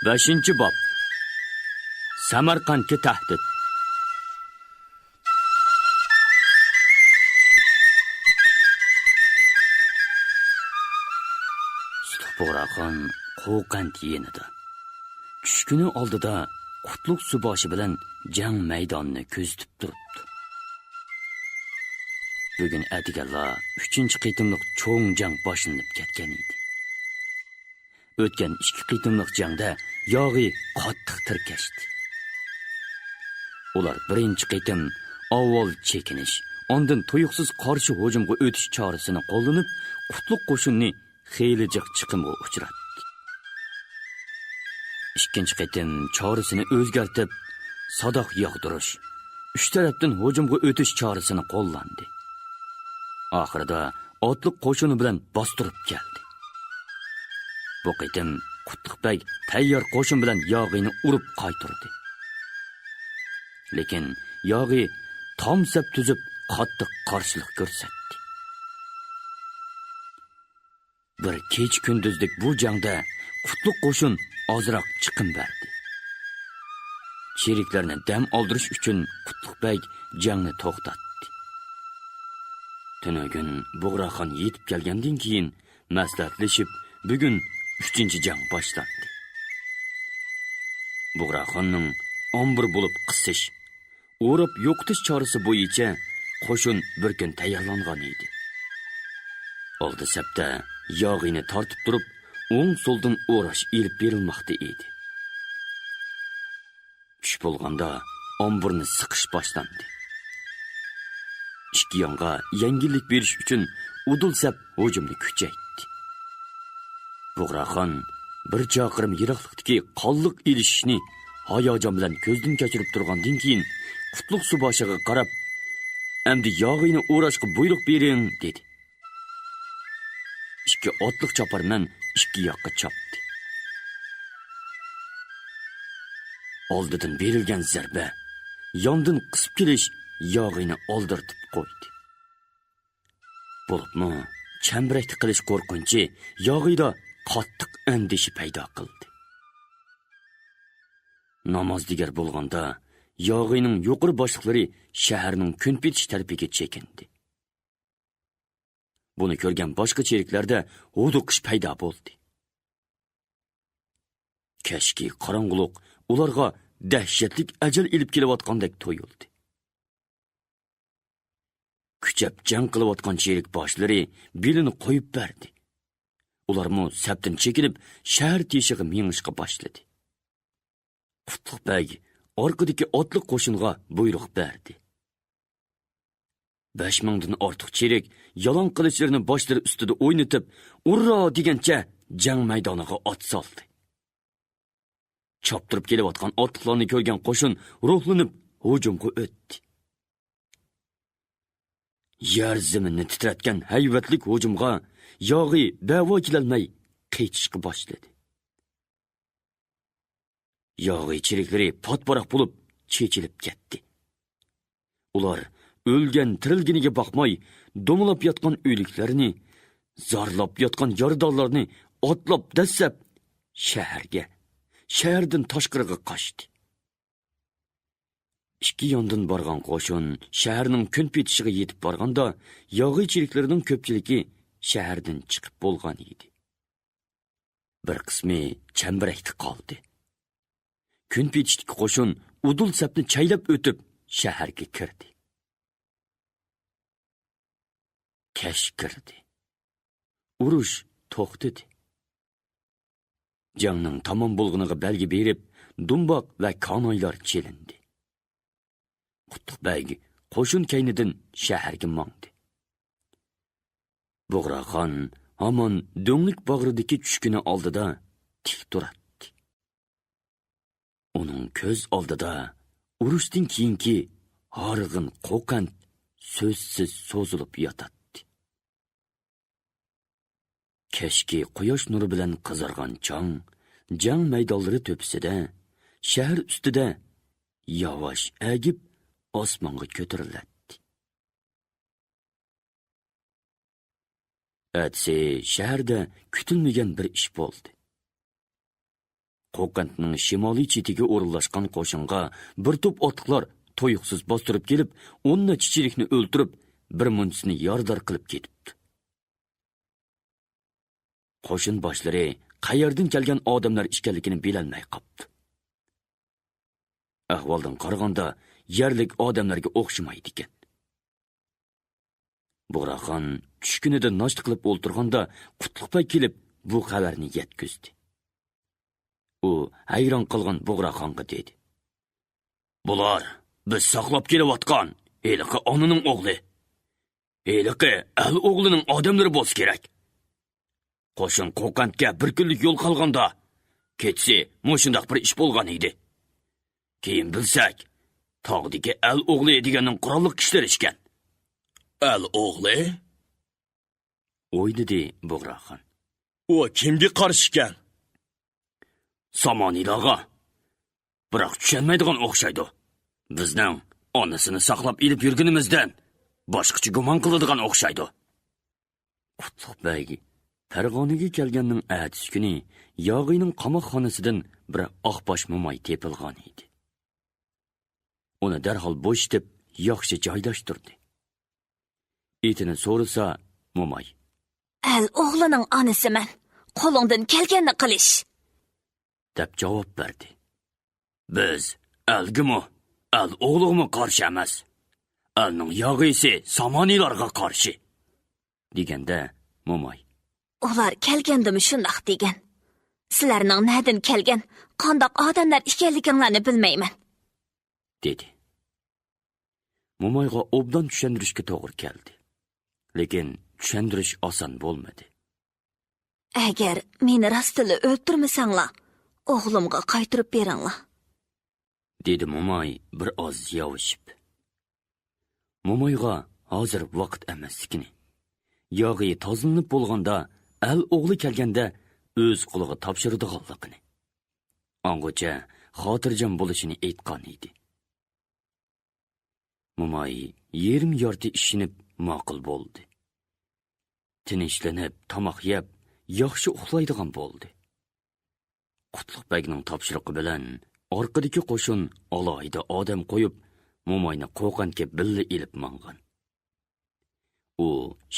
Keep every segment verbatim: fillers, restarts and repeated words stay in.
بەشىنچى باب. سەمەرقەنتكە تەھدىت. سۇتۇق بۇغراخان قوقەنت يېنىدا، چۈش كۈنى ئالدىدا قۇتلۇق سۇباشى بىلەن جەڭ مەيدانىنى كۆزىتىپ تۇرۇپتۇ. بۈگۈن ئەتىگەنلا ئۈچىنچى قېتىملىق چوڭ جەڭ باشلىنىپ كەتكەن ئىدى. ئۆتكەن ئىككى قېتىملىق جەڭدە ياغى قاتتىق تىركەشتى. ئۇلار بىرىنچى قېتىم ئاۋۋال چېكىنىش، ئاندىن تۇيۇقسىز قارشى ھۇجۇمغا ئۆتۈش چارىسىنى قوللىنىپ، قۇتلۇق قوشۇننى خېلى جىق چىقىمغا ئۇچراتتى. ئىككىنچى قېتىم چارىسىنى ئۆزگەرتىپ، ساداق ياغدۇرۇش، ئۈچ تەرەپتىن ھۇجۇمغا ئۆتۈش چارىسىنى قوللاندى. ئاخىرىدا ئاتلىق قوشۇنى بىلەن باستۇرۇپ كەلدى. بۇ قېتىم قۇتلۇق بەگ تەييار قوشۇن بىلەن ياغىنى ئۇرۇپ قايتۇردى. لېكىن ياغى تام سەپ تۈزۈپ، قاتتىق قارشىلىق كۆرسەتتى. بىر كېچە-كۈندۈزلۈك بۇ جەڭدە قۇتلۇق قوشۇن ئازراق چىقىم بەردى. چېرىكلەرنى دەم ئالدۇرۇش ئۈچۈن قۇتلۇق بەگ جەڭنى توختاتتى. تۈنۈگۈن بۇغراخان يېتىپ كەلگەندىن كېيىن مەسلىھەتلىشىپ، بۈگۈن ئۈچىنچى جەڭ باشلاندى. بۇغراخاننىڭ ئامبۇر بولۇپ قىسىش، ئوراپ يوقىتىش چارىسى بويىچە قوشۇن بىر كۈن تەييارلانغان ئىدى. ئالدى سەپتە ياغىنى تارتىپ تۇرۇپ، ئوڭ-سولدىن ئوراش ئېلىپ بېرىلماقتا ئىدى. چۈش بولغاندا ئامبۇرنى سىقىش باشلاندى. ئىككى يانغا يەڭگىللىك بېرىش ئۈچۈن ئۇدۇل سەپ ھۇجۇمنى كۈچەيتتى. بۇغراخان بىر چاقىرىم يىراقلىقتىكى قانلىق ئېلىشىشنى ھاياجان بىلەن كۆزدىن كەچۈرۈپ تۇرغاندىن كېيىن، قۇتلۇق سۇباشىغا قاراپ، «ئەمدى ياغىنى ئوراشقا بۇيرۇق بېرىڭ» دېدى. ئىككى ئاتلىق چاپارمەن ئىككى ياققا چاپتى. ئالدىدىن بېرىلگەن زەربە، ياندىن قىسىپ كېلىش ياغىنى ئالدىرىتىپ قويدى. بولۇپمۇ چەمبىرەكتە قېلىش قورقۇنچى ياغىيدا قاتتىق ئەندىشە پەيدا قىلدى. نامازدىگەر بولغاندا ياغىينىڭ يۇقىرى باشلىقلىرى شەھەرنىڭ كۈنپېتىش تەرىپىگە چېكىندى. بۇنى كۆرگەن باشقا چېرىكلەردە ھودۇقۇش پەيدا بولدى. كەچكى قاراڭغۇلۇق ئۇلارغا دەھشەتلىك ئەجەل ئېلىپ كېلىۋاتقاندەك تۇيۇلدى. كۈچەپ جەڭ قىلىۋاتقان چېرىك باشلىرى بېلىنى قويۇپ بەردى. ئۇلارمۇ سەپتىن چېكىنىپ، شەھەر تېشىغا مېڭىشقا باشلىدى. قۇتلۇق بەگ ئارقىدىكى ئاتلىق قوشۇنغا بۇيرۇق بەردى. بەش مىڭدىن ئارتۇق چېرىك يالاڭ قىلىچلىرىنى باشلىرى ئۈستىدە ئوينىتىپ، «ئۇررا!» دېگەنچە جەڭ مەيدانىغا ئات سالدى. چاپتۇرۇپ كېلىۋاتقان ئاتلىقلارنى كۆرگەن قوشۇن روھلىنىپ ھۇجۇمغا ئۆتتى. يەر زېمىننى تىترەتكەن ھەيۋەتلىك ھۇجۇمغا ياغى بەۋاي كېلەلمەي قېچىشقا باشلىدى. ياغى چېرىكلىرى پات-پاراق بولۇپ چېچىلىپ كەتتى. ئۇلار ئۆلگەن-تىرىلگىنىگە باقماي، دومىلاپ ياتقان ئۆلۈكلەرنى، زارلاپ ياتقان يارىدارلارنى ئاتلاپ دەسسەپ شەھەرگە، شەھەردىن تاشقىرىغا قاچتى. ئىككى ياندىن بارغان قوشۇن شەھەرنىڭ كۈنپېتىشىغا يېتىپ بارغاندا، ياغى چېرىكلىرىنىڭ كۆپچىلىكى شەھەردىن چىقىپ بولغان ئىدى. بىر قىسمى چەمبىرەكتە قالدى. كۈنپېتىشتىكى قوشۇن ئۇدۇل سەپنى چايلاپ ئۆتۈپ، شەھەرگە كىردى. كەچ كىردى. ئۇرۇش توختىدى. جەڭنىڭ تامام بولغىنىغا بەلگە بېرىپ، دۇمباق ۋە كانايلار چېلىندى. قۇتلۇق بەگ قوشۇن كەينىدىن شەھەرگە ماڭدى. بۇغراخان ھامان دۆڭلۈك باغرىدىكى چۈشكۈنى ئالدىدا تىك تۇراتتى. ئۇنىڭ كۆز ئالدىدا ئۇرۇشتىن كېيىنكى ھارغىن قوقەنت سۆزسىز سوزۇلۇپ ياتاتتى. كەچكى قۇياش نۇرى بىلەن قىزارغان چاڭ جەڭ مەيدانلىرى تۆپىسىدە، شەھەر ئۈستىدە ياۋاش ئەگىپ ئاسمانغا كۆتۈرۈلەتتى. ئەتىسى شەھەردە كۈتۈلمىگەن بىر ئىش بولدى. قوقەنتنىڭ شىمالىي چېتىگە ئورۇنلاشقان قوشۇنغا بىر توپ ئاتلىقلار تۇيۇقسىز باستۇرۇپ كېلىپ، ئون نەچچە چېرىكنى ئۆلتۈرۈپ، بىر مۇنچىسىنى يارىدار قىلىپ كېتىپتۇ. قوشۇن باشلىرى قەيەردىن كەلگەن ئادەملەر ئىكەنلىكىنى بىلەلمەي قاپتۇ. ئەھۋالدىن قارىغاندا، يەرلىك ئادەملەرگە ئوخشىمايدىكەن. بۇغراخان چۈشكۈنىدە ناشتا قىلىپ ئولتۇرغاندا، قۇتلۇق بەگ كېلىپ، بۇ خەۋەرنى يەتكۈزدى. ئۇ ھەيران قالغان بۇغراخانغا دېدى: «بۇلار بىز ساقلاپ كېلىۋاتقان ھېلىقى ئانىنىڭ ئوغلى. ھېلىقى ئەل ئوغلىنىڭ ئادەملىرى بولسا كېرەك. قوشۇن قوقەنتكە بىر كۈنلۈك يول قالغاندا، كېچىسى مۇشۇنداق بىر ئىش بولغان ئىدى. كېيىن بىلسەك، تاغدىكى ئەل ئوغلى دېگەننىڭ قوراللىق كىشىلىرى ئىكەن.» «ئەل ئوغلى؟» ئويلىدى بۇغراخان. «ئۇ كىمگە قارشى ئىكەن؟» «سامانىيلارغا. بىراق چۈشەنمەيدىغان ئوخشايدۇ. بىزنىڭ ئانىسىنى ساقلاپ ئېلىپ يۈرگىنىمىزدىن باشقىچە گۇمان قىلىدىغان ئوخشايدۇ.» قۇتلۇق بەگ پەرغانىگە كەلگەننىڭ ئەتىسى كۈنى ياغىينىڭ قاماقخانىسىدىن بىر ئاقباش موماي تېپىلغان ئىدى. ئۇنى دەرھال بوشىتىپ، ياخشى جايلاشتۇردى. ئېتىنى سورىسا، موماي: «ئەل ئوغلىنىڭ ئانىسى مەن. قولۇڭدىن كەلگەننى قىلىش.» دەپ جاۋاب بەردى. «بىز ئەلگىمۇ، ئەل ئوغلىغىمۇ قارشى ئەمەس. ئەلنىڭ ياغىيسى سامانىيلارغا قارشى.» دېگەندە، موماي: «ئۇلار كەلگەندىمۇ شۇنداق دېگەن. سىلەرنىڭ نەدىن كەلگەن، قانداق ئادەملەر ئىكەنلىكىڭلارنى بىلمەيمەن.» دېدى. مومايغا ئوبدان چۈشەندۈرۈشكە توغرا كەلدى. لېكىن چۈشەندۈرۈش ئاسان بولمىدى. «ئەگەر مېنى راستتىنلا ئۆلتۈرمىسەڭلار، ئوغلۇمغا قايتۇرۇپ بېرىڭلار.» دېدى موماي بىر ئاز ياۋىشىپ. مومايغا ھازىر ۋاقىت ئەمەسلىكىنى، ياغىيى تازىلىنىپ بولغاندا، ئەل ئوغلى كەلگەندە ئۆز قولىغا تاپشۇرىدىغانلىقىنى، ئاڭغىچە خاتىرجەم بولۇشىنى ئېيتقان ئىدى. موماي يېرىم يارتى ئىشىنىپ ماقۇل بولدى. تىنچلىنىپ، تاماق يەپ، ياخشى ئۇخلايدىغان بولدى. قۇتلۇق بەگنىڭ تاپشۇرۇقى بىلەن ئارقىدىكى قوشۇن ئالاھىدە ئادەم قويۇپ، موماينى قوقەنتكە بىللە ئېلىپ ماڭغان. ئۇ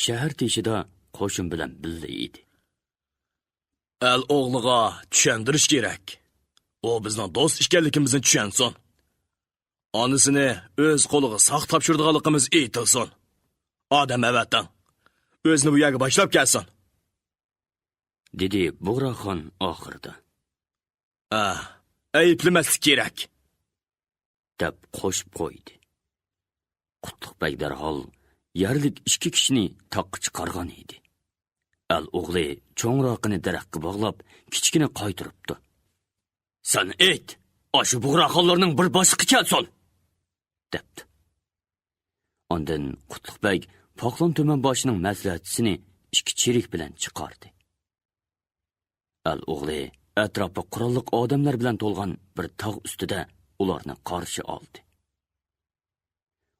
شەھەر تېشىدا قوشۇن بىلەن بىللە ئىدى. ئەل ئوغلىغا چۈشەندۈرۈش كېرەك. ئۇ بىزنىڭ دوست ئىكەنلىكىمىزنى چۈشەنسۇن. ئانىسىنى ئۆز قولىغا ساق تاپشۇرىدىغانلىقىمىز ئېيتىلسۇن. ئادەم ئەۋەتىڭ. ئۆزىنى بۇ يەرگە باشلاپ كەلسۇن. دېدى بۇغراخان ئاخىرىدا. ئە، ئەيىبلىمەسلىك كېرەك. دەپ قوشۇپ قويدى. قۇتلۇق بەگ دەرھال يەرلىك ئىككى كىشىنى تاغقا چىقارغان ئىدى. ئەل ئوغلى چوڭراقىنى دەرەخكە باغلاپ، كىچىكىنى قايتۇرۇپتۇ. سەن ئېيت، ئاشۇ بۇغراخانلارنىڭ بىر باشلىقى كەلسۇن! دەپتۇ. ئاندىن قۇتلۇق بەگ پاقلان تۈمەن باشىنىڭ مەسلىھەتچىسىنى ئىككى چېرىك بىلەن چىقاردى. ئەل ئوغلى ئەتراپى قوراللىق ئادەملەر بىلەن تولغان بىر تاغ ئۈستىدە ئۇلارنى قارشى ئالدى.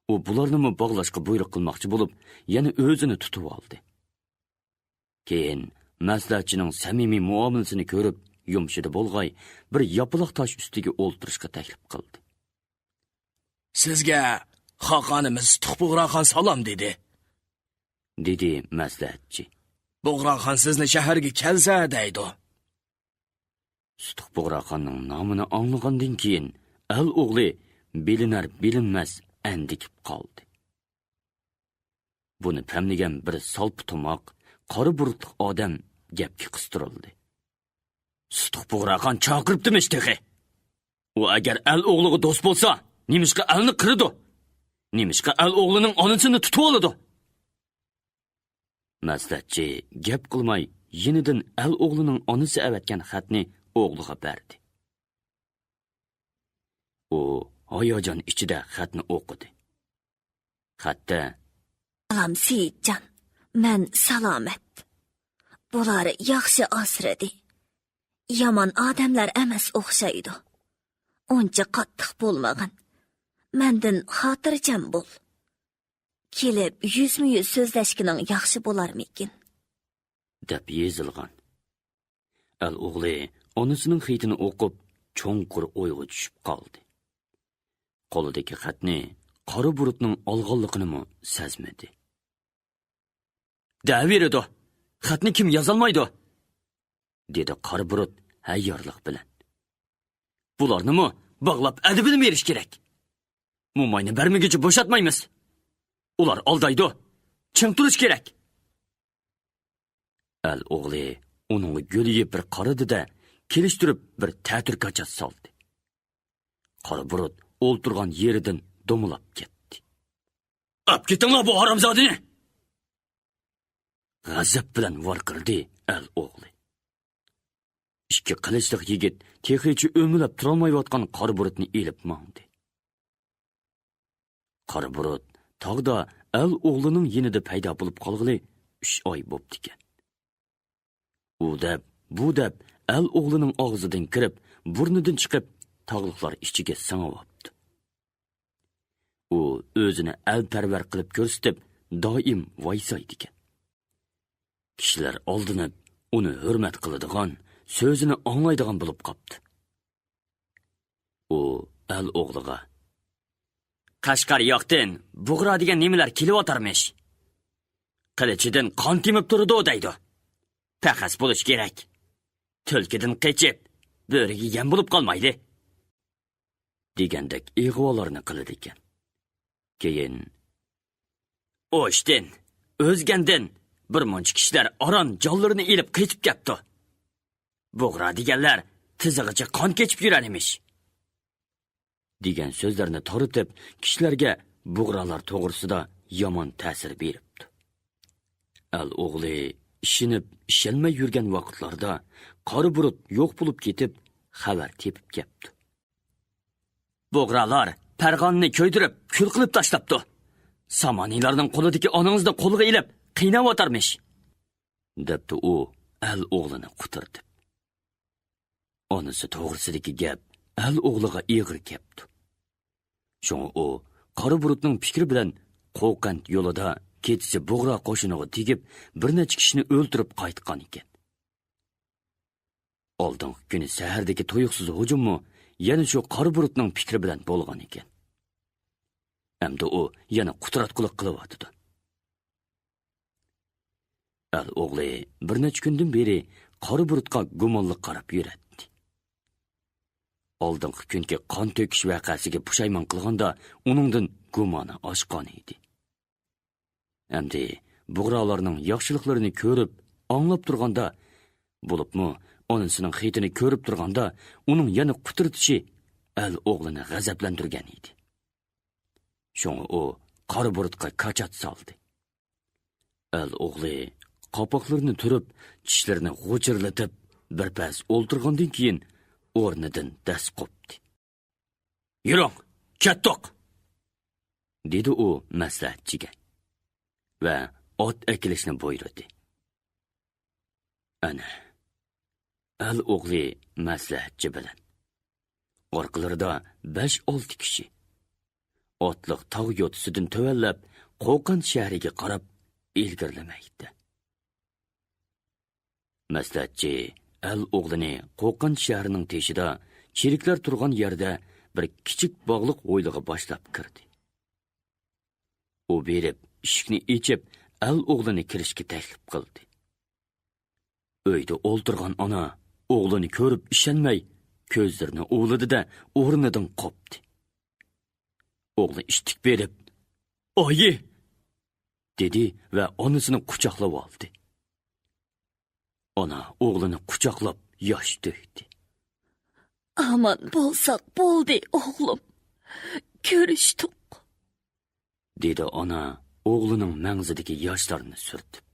ئۇ بۇلارنىمۇ باغلاشقا بۇيرۇق قىلماقچى بولۇپ، يەنە ئۆزىنى تۇتۇۋالدى. كېيىن مەسلىھەتچىنىڭ سەمىمىي مۇئامىلىسىنى كۆرۈپ، يۇمشىدى بولغاي، بىر ياپىلاق تاش ئۈستىگە ئولتۇرۇشقا تەكلىپ قىلدى. سىزگە خاقانىمىز سۇتۇق بۇغراخان سالام دېدى، دېدى مەسلىھەتچى. بۇغراخان سىزنى شەھەرگە كەلسە دەيدۇ. سۇتۇق بۇغراخاننىڭ نامىنى ئاڭلىغاندىن كېيىن، ئەل ئوغلى بىلىنەر بىلىنمەس ئەندىكىپ قالدى. بۇنى پەملىگەن بىر سالپا تۇماق، قارا بۇرۇتلۇق ئادەم گەپكە قىستۇرۇلدى. سۇتۇق بۇغراخان چاقىرىپتىمىش تېخى. ئۇ ئەگەر ئەل ئوغلىغا دوست بولسا، نېمىشقا ئەلنى قىرىدۇ؟ نېمىشقا ئەل ئوغلىنىڭ ئانىسىنى تۇتۇۋالىدۇ؟ مەسلىھەتچى گەپ قىلماي، يېنىدىن ئەل ئوغلىنىڭ ئانىسى ئەۋەتكەن خەتنى ئوغلىغا بەردى. ئۇ ھاياجان ئىچىدە خەتنى ئوقۇدى. خەتتە: سالام سېيىتجان، مەن سالامەت. بۇلار ياخشى ئاسرىدى. يامان ئادەملەر ئەمەس ئوخشايدۇ. ئۇنچە قاتتىق بولمىغىن. مەندىن خاتىرجەم بول. كېلىپ يۈزمۇ يۈز سۆزلەشكىنىڭ ياخشى بولارمىكىن؟ دەپ يېزىلغان. ئەل ئوغلى ئانىسىنىڭ خېتىنى ئوقۇپ، چوڭقۇر ئويغا چۈشۈپ قالدى. قولىدىكى خەتنى قارا بۇرۇتنىڭ ئالغانلىقىنىمۇ سەزمىدى. «دەۋېرىدۇ! خەتنى كىم يازالمايدۇ؟» دېدى قارا بۇرۇت ھەييارلىق بىلەن. «بۇلارنىمۇ باغلاپ ئەدىپىنى بېرىش كېرەك. موماينى بەرمىگۈچە بوشاتمايمىز. ئۇلار ئالدايدۇ. چىڭ تۇرۇش كېرەك.» ئەل ئوغلى ئۇنىڭغا گۈلىيىپ بىر قارىدى-دە، كېلىشتۈرۈپ بىر تەتۈر كاچات سالدى. قارا بۇرۇت ئولتۇرغان يېرىدىن دومىلاپ كەتتى. «ئاپ كېتىڭلار بۇ ھارامزادىنى!» غەزەپ بىلەن ۋارقىرىدى ئەل ئوغلى. ئىككى قىلىچلىق يىگىت تېخىچە ئۆمىلەپ تۇرالمايۋاتقان قارا بۇرۇتنى ئېلىپ ماڭدى. قارا بۇرۇت تاغدا ئەل ئوغلىنىڭ يېنىدا پەيدا بولۇپ قالغىلى ئۈچ ئاي بوپتىكەن. ئۇ دەپ، بۇ دەپ ئەل ئوغلىنىڭ ئاغزىدىن كىرىپ، بۇرنىدىن چىقىپ، تاغلىقلار ئىچىگە سىڭىۋاپتۇ. ئۇ ئۆزىنى ئەلپەرۋەر قىلىپ كۆرسىتىپ، دائىم ۋايسايدىكەن. كىشىلەر ئالدىنىپ، ئۇنى ھۆرمەت قىلىدىغان، سۆزىنى ئاڭلايدىغان بولۇپ قاپتۇ. ئۇ ئەل ئوغلىغا: «قەشقەر ياقتىن بۇغرا دېگەن نېمىلەر كېلىۋاتارمىش؟ قىلىچىدىن قان تېمىپ تۇرىدۇ دەيدۇ. پەخەس بولۇش كېرەك. تۈلكىدىن قېچىپ، بۆرىگە يەم بولۇپ قالمايلى.» دېگەندەك ئىغۋالارنى قىلىدىكەن. كېيىن: «ئوشتىن، ئۆزگەندىن بىر مۇنچە كىشىلەر ئاران جانلىرىنى ئېلىپ قېچىپ كەپتۇ. بۇغرا دېگەنلەر تىزىغىچە قان كېچىپ يۈرەر ئىمىش.» دېگەن سۆزلەرنى تارىتىپ، كىشىلەرگە بۇغرالار توغرىسىدا يامان تەسىر بېرىپتۇ. ئەل ئوغلى ئىشىنىپ، ئىشەنمەي يۈرگەن ۋاقىتلاردا قارا بۇرۇت يوق بولۇپ كېتىپ، خەۋەر تېپىپ كەپتۇ. «بۇغرالار پەرغانىنى كۆيدۈرۈپ، كۈل قىلىپ تاشلاپتۇ. سامانىيلارنىڭ قولىدىكى ئانىڭىزنى قولىغا ئېلىپ، قىيناۋاتارمىش.» دەپتۇ ئۇ ئەل ئوغلىنى قۇترىتىپ. ئانىسى توغرىسىدىكى گەپ ئەل ئوغلىغا ئېغىر كەپتۇ. شۇڭا ئۇ قارا بۇرۇتنىڭ پىكرى بىلەن قوقەنت يولىدا كېچىسى بۇغرا قوشۇنىغا تېگىپ، بىر نەچچە كىشىنى ئۆلتۈرۈپ قايتقان ئىكەن. ئالدىنقى كۈنى سەھەردىكى تۇيۇقسىز ھۇجۇممۇ يەنە شۇ قارا بۇرۇتنىڭ پىكرى بىلەن بولغان ئىكەن. ئەمدى ئۇ يەنە قۇتراتقۇلۇق قىلىۋاتىدۇ. ئەل ئوغلى بىر نەچچە كۈندىن بېرى قارا بۇرۇتقا گۇمانلىق قاراپ يۈرەتتى. ئالدىنقى كۈنكى قان تۆكۈش ۋەقەسىگە پۇشايمان قىلغاندا ئۇنىڭدىن گۇمانى ئاشقان ئىدى. ئەمدى بۇغرالارنىڭ ياخشىلىقلىرىنى كۆرۈپ، ئاڭلاپ تۇرغاندا، بولۇپمۇ ئانىسىنىڭ خېتىنى كۆرۈپ تۇرغاندا، ئۇنىڭ يەنە قۇترىتىشى ئەل ئوغلىنى غەزەپلەندۈرگەن ئىدى. شۇڭا ئۇ قارا بۇرۇتقا كاچات سالدى. ئەل ئوغلى قاپاقلىرىنى تۈرۈپ، چىشلىرىنى غۇچۇرلىتىپ، بىر پەس ئولتۇرغاندىن كېيىن ئورنىدىن دەس قوپتى. «يۈرۈڭ، كەتتۇق!» دېدى ئۇ مەسلىھەتچىگە ۋە ئات ئەكېلىشنى بۇيرۇدى. ئەنە، ئەل ئوغلى مەسلىھەتچى بىلەن ئارقىلىرىدا بەش-ئالتە كىشى ئاتلىق تاغ يوتىسىدىن تۆۋەنلەپ، قوقەنت شەھىرىگە قاراپ ئىلگىرىلىمەكتە. مەسلىھەتچى ئەل ئوغلىنى قوقەنت شەھىرىنىڭ تېشىدا چېرىكلەر تۇرغان يەردە بىر كىچىك باغلىق ھويلىغا باشلاپ كىردى. ئۇ بېرىپ، ئىشىكنى ئېچىپ، ئەل ئوغلىنى كىرىشكە تەكلىپ قىلدى. ئۆيدە ئولتۇرغان ئانا ئوغلىنى كۆرۈپ ئىشەنمەي، كۆزلىرىنى ئۇۋىلىدى-دە، ئورنىدىن قوپتى. ئوغلى ئىتتىك بېرىپ، «ئايى!» دېدى ۋە ئانىسىنى قۇچاقلىۋالدى. ئانا ئوغلىنى قۇچاقلاپ ياش تۆكتى. «ئامان بولساق بولدى، ئوغلۇم. كۆرۈشتۇق.» دېدى ئانا ئوغلىنىڭ مەڭزىدىكى ياشلارنى سۈرتۈپ.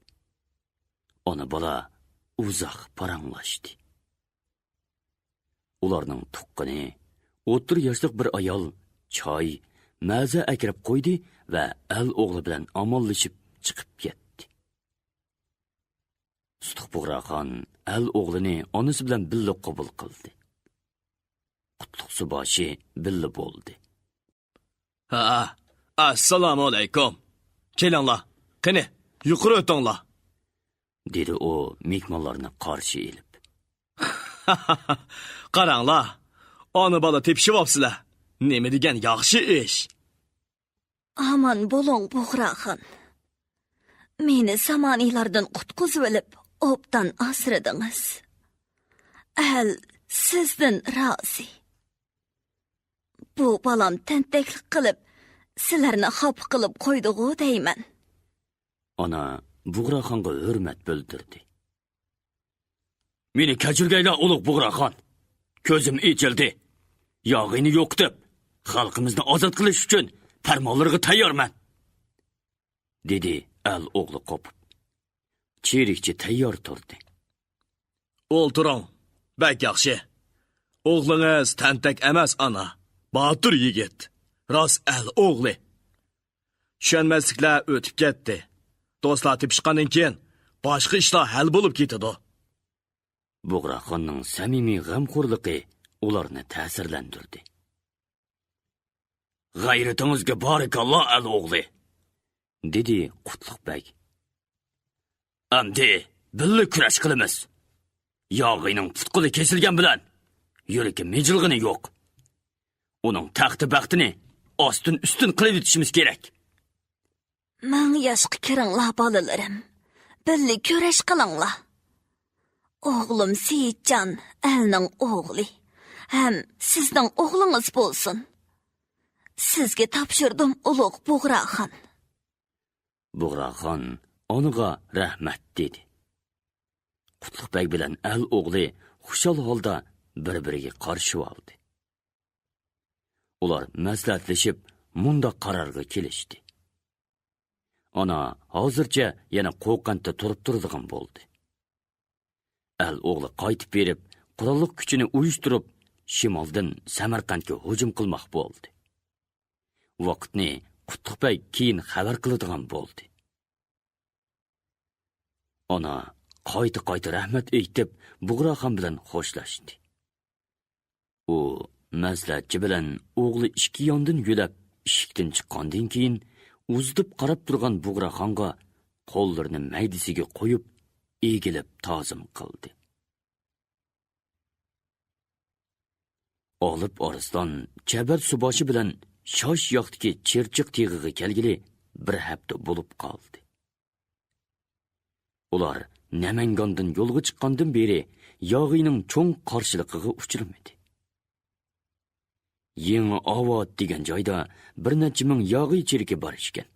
ئانا بالا ئۇزاق پاراڭلاشتى. ئۇلارنىڭ تۇغقىنى، ئوتتۇرا ياشلىق بىر ئايال چاي، مەزە ئەكىرىپ قويدى ۋە ئەل ئوغلى بىلەن ئامانلىشىپ چىقىپ كەتتى. سۇتۇق بۇغراخان ئەل ئوغلىنى ئانىسى بىلەن بىللە قوبۇل قىلدى. قۇتلۇق سۇباشى بىللە بولدى. ھە، ئەسسالامۇئەلەيكۇم. كېلىڭلار، قېنى، يۇقىرى ئۆتۈڭلار، دېدى ئۇ مېھمانلارنى قارشى ئېلىپ. قاراڭلار، ئانا بالا تېپىشىۋاپسىلەر. نېمە دېگەن ياخشى ئىش. ئامان بولۇڭ، بۇغراخان. مېنى زامانىيلاردىن قۇتقۇزۇۋېلىپ، ئوبدان ئاسرىدىڭىز. ئەل سىزدىن رازى. بۇ بالام تەنتەكلىك قىلىپ، سىلەرنى خاپا قىلىپ قويدىغۇ دەيمەن. ئانا بۇغراخانغا ھۆرمەت بىلدۈردى. مېنى كەچۈرگەيلا، ئۇلۇغ بۇغراخان. كۆزۈم ئېچىلدى. ياغىينى يوقىتىپ، خەلقىمىزنى ئازاد قىلىش ئۈچۈن پەرمانلىرىغا تەييارمەن، دېدى ئەل ئوغلى قوپۇپ. چېرىكچى تەييار تۇردى. ئولتۇرۇڭ، بەك ياخشى. ئوغلىڭىز تەنتەك ئەمەس، ئانا. باتۇر يىگىت. راست ئەل ئوغلى. چۈشەنمەسلىكلەر ئۆتۈپ كەتتى. دوستلار تېپىشقاندىن كېيىن، باشقا ئىشلار ھەل بولۇپ كېتىدۇ. بۇغراخاننىڭ سەمىمىي غەمخورلۇقى ئۇلارنى تەسىرلەندۈردى. غەيرىتىڭىزگە بارىكاللا، ئەل ئوغلى، دېدى قۇتلۇق بەگ. ئەمدى بىللە كۈرەش قىلىمىز. ياغىينىڭ پۇت-قولى كېسىلگەن بىلەن يۈرىكى مىجىلغىنى يوق. ئۇنىڭ تەختى-بەختىنى ئاستىن-ئۈستۈن قىلىۋېتىشىمىز كېرەك. مىڭ ياشقا كىرىڭلار، بالىلىرىم. بىللە كۈرەش قىلىڭلار. ئوغلۇم سېيىتجان ئەلنىڭ ئوغلى ھەم سىزنىڭ ئوغلىڭىز بولسۇن. سىزگە تاپشۇردۇم، ئۇلۇغ بۇغراخان. بۇغراخان ئانىغا رەھمەت دېدى. قۇتلۇق بەگ بىلەن ئەل ئوغلى خۇشال ھالدا بىر-بىرىگە قارىشىۋالدى. ئۇلار مەسلىھەتلىشىپ، مۇنداق قارارغا كېلىشتى. ئانا ھازىرچە يەنە قوقەنتتە تۇرۇپ تۇرىدىغان بولدى. ئەل ئوغلى قايتىپ بېرىپ، قوراللىق كۈچىنى ئۇيۇشتۇرۇپ، شىمالدىن سەمەرقەنتكە ھۇجۇم قىلماق بولدى. ۋاقىتنى قۇتلۇق بەگ كېيىن خەۋەر قىلىدىغان بولدى. ئانا قايتا-قايتا رەھمەت ئېيتىپ، بۇغراخان بىلەن خوشلاشتى. ئۇ مەسلىھەتچى بىلەن ئوغلى ئىككى ياندىن يۆلەپ ئىشىكتىن چىققاندىن كېيىن، ئۇزىتىپ قاراپ تۇرغان بۇغراخانغا قوللىرىنى مەيدىسىگە قويۇپ، ئېگىلىپ تازىم قىلدى. ئالىپ ئارسلان چەبەر سۇباشى بىلەن شاش ياقتىكى چىرچىق تېغىغا كەلگىلى بىر ھەپتە بولۇپ قالدى. ئۇلار نەمەنگاندىن يولغا چىققاندىن بېرى ياغىينىڭ چوڭ قارشىلىقىغا ئۇچرىمىدى. يېڭى ئاۋات دېگەن جايدا بىر نەچچە مىڭ ياغىي چېرىكى بار ئىكەن.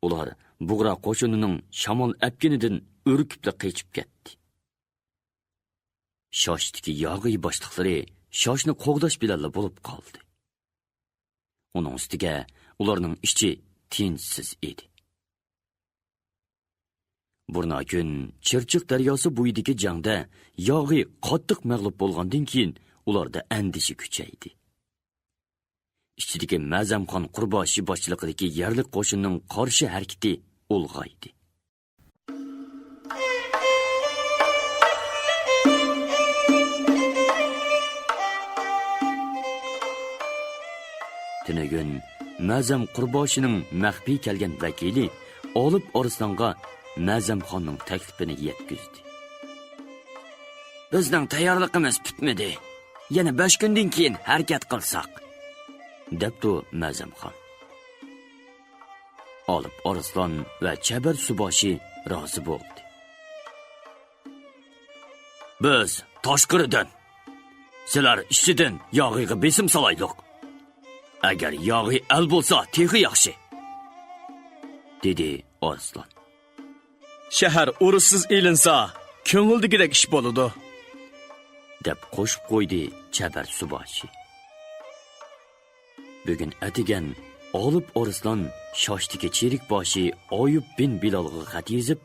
ئۇلار بۇغرا قوشۇنىنىڭ شامال ئەپكىنىدىن ئۈركۈپلا قېچىپ كەتتى. شاشتىكى ياغىي باشلىقلىرى شاشنى قوغداش بىلەنلا بولۇپ قالدى. ئۇنىڭ ئۈستىگە ئۇلارنىڭ ئىچى تىنچسىز ئىدى. بۇرنا كۈن چىرچىق دەرياسى بويىدىكى جەڭدە ياغىي قاتتىق مەغلۇپ بولغاندىن كېيىن، ئۇلاردا ئەندىشە كۈچەيدى. ئىچىدىكى مەزەمخان قۇرباشى باشچىلىقىدىكى يەرلىك قوشۇننىڭ قارشى ھەرىكىتى ئۇلغايدى. تۈنۈگۈن مەزەم قۇرباشىنىڭ مەخپىي كەلگەن ۋەكىلى ئالىپ ئارسلانغا مەزەمخاننىڭ تەكلىپىنى يەتكۈزدى. بىزنىڭ تەييارلىقىمىز پۈتمىدى. يەنە بەش كۈندىن كېيىن ھەرىكەت قىلساق، دەپتۇ مەزەمخان. ئالىپ ئارسلان ۋە چەبەر سۇباشى رازى بولدى. بىز تاشقىرىدىن، سىلەر ئىچىدىن ياغىيغا بېسىم سالايلۇق. ئەگەر ياغىي ئەل بولسا تېخى ياخشى، دېدى ئارسلان. شەھەر ئۇرۇشسىز ئېلىنسا، كۆڭۈلدىكىدەك ئىش بولىدۇ، دەپ قوشۇپ قويدى چەبەر سۇباشى. بۈگۈن ئەتىگەن ئالىپ ئارسلان شاشتىكى چېرىك باشى ئايۇپ بىن بىلالغا خەت يېزىپ،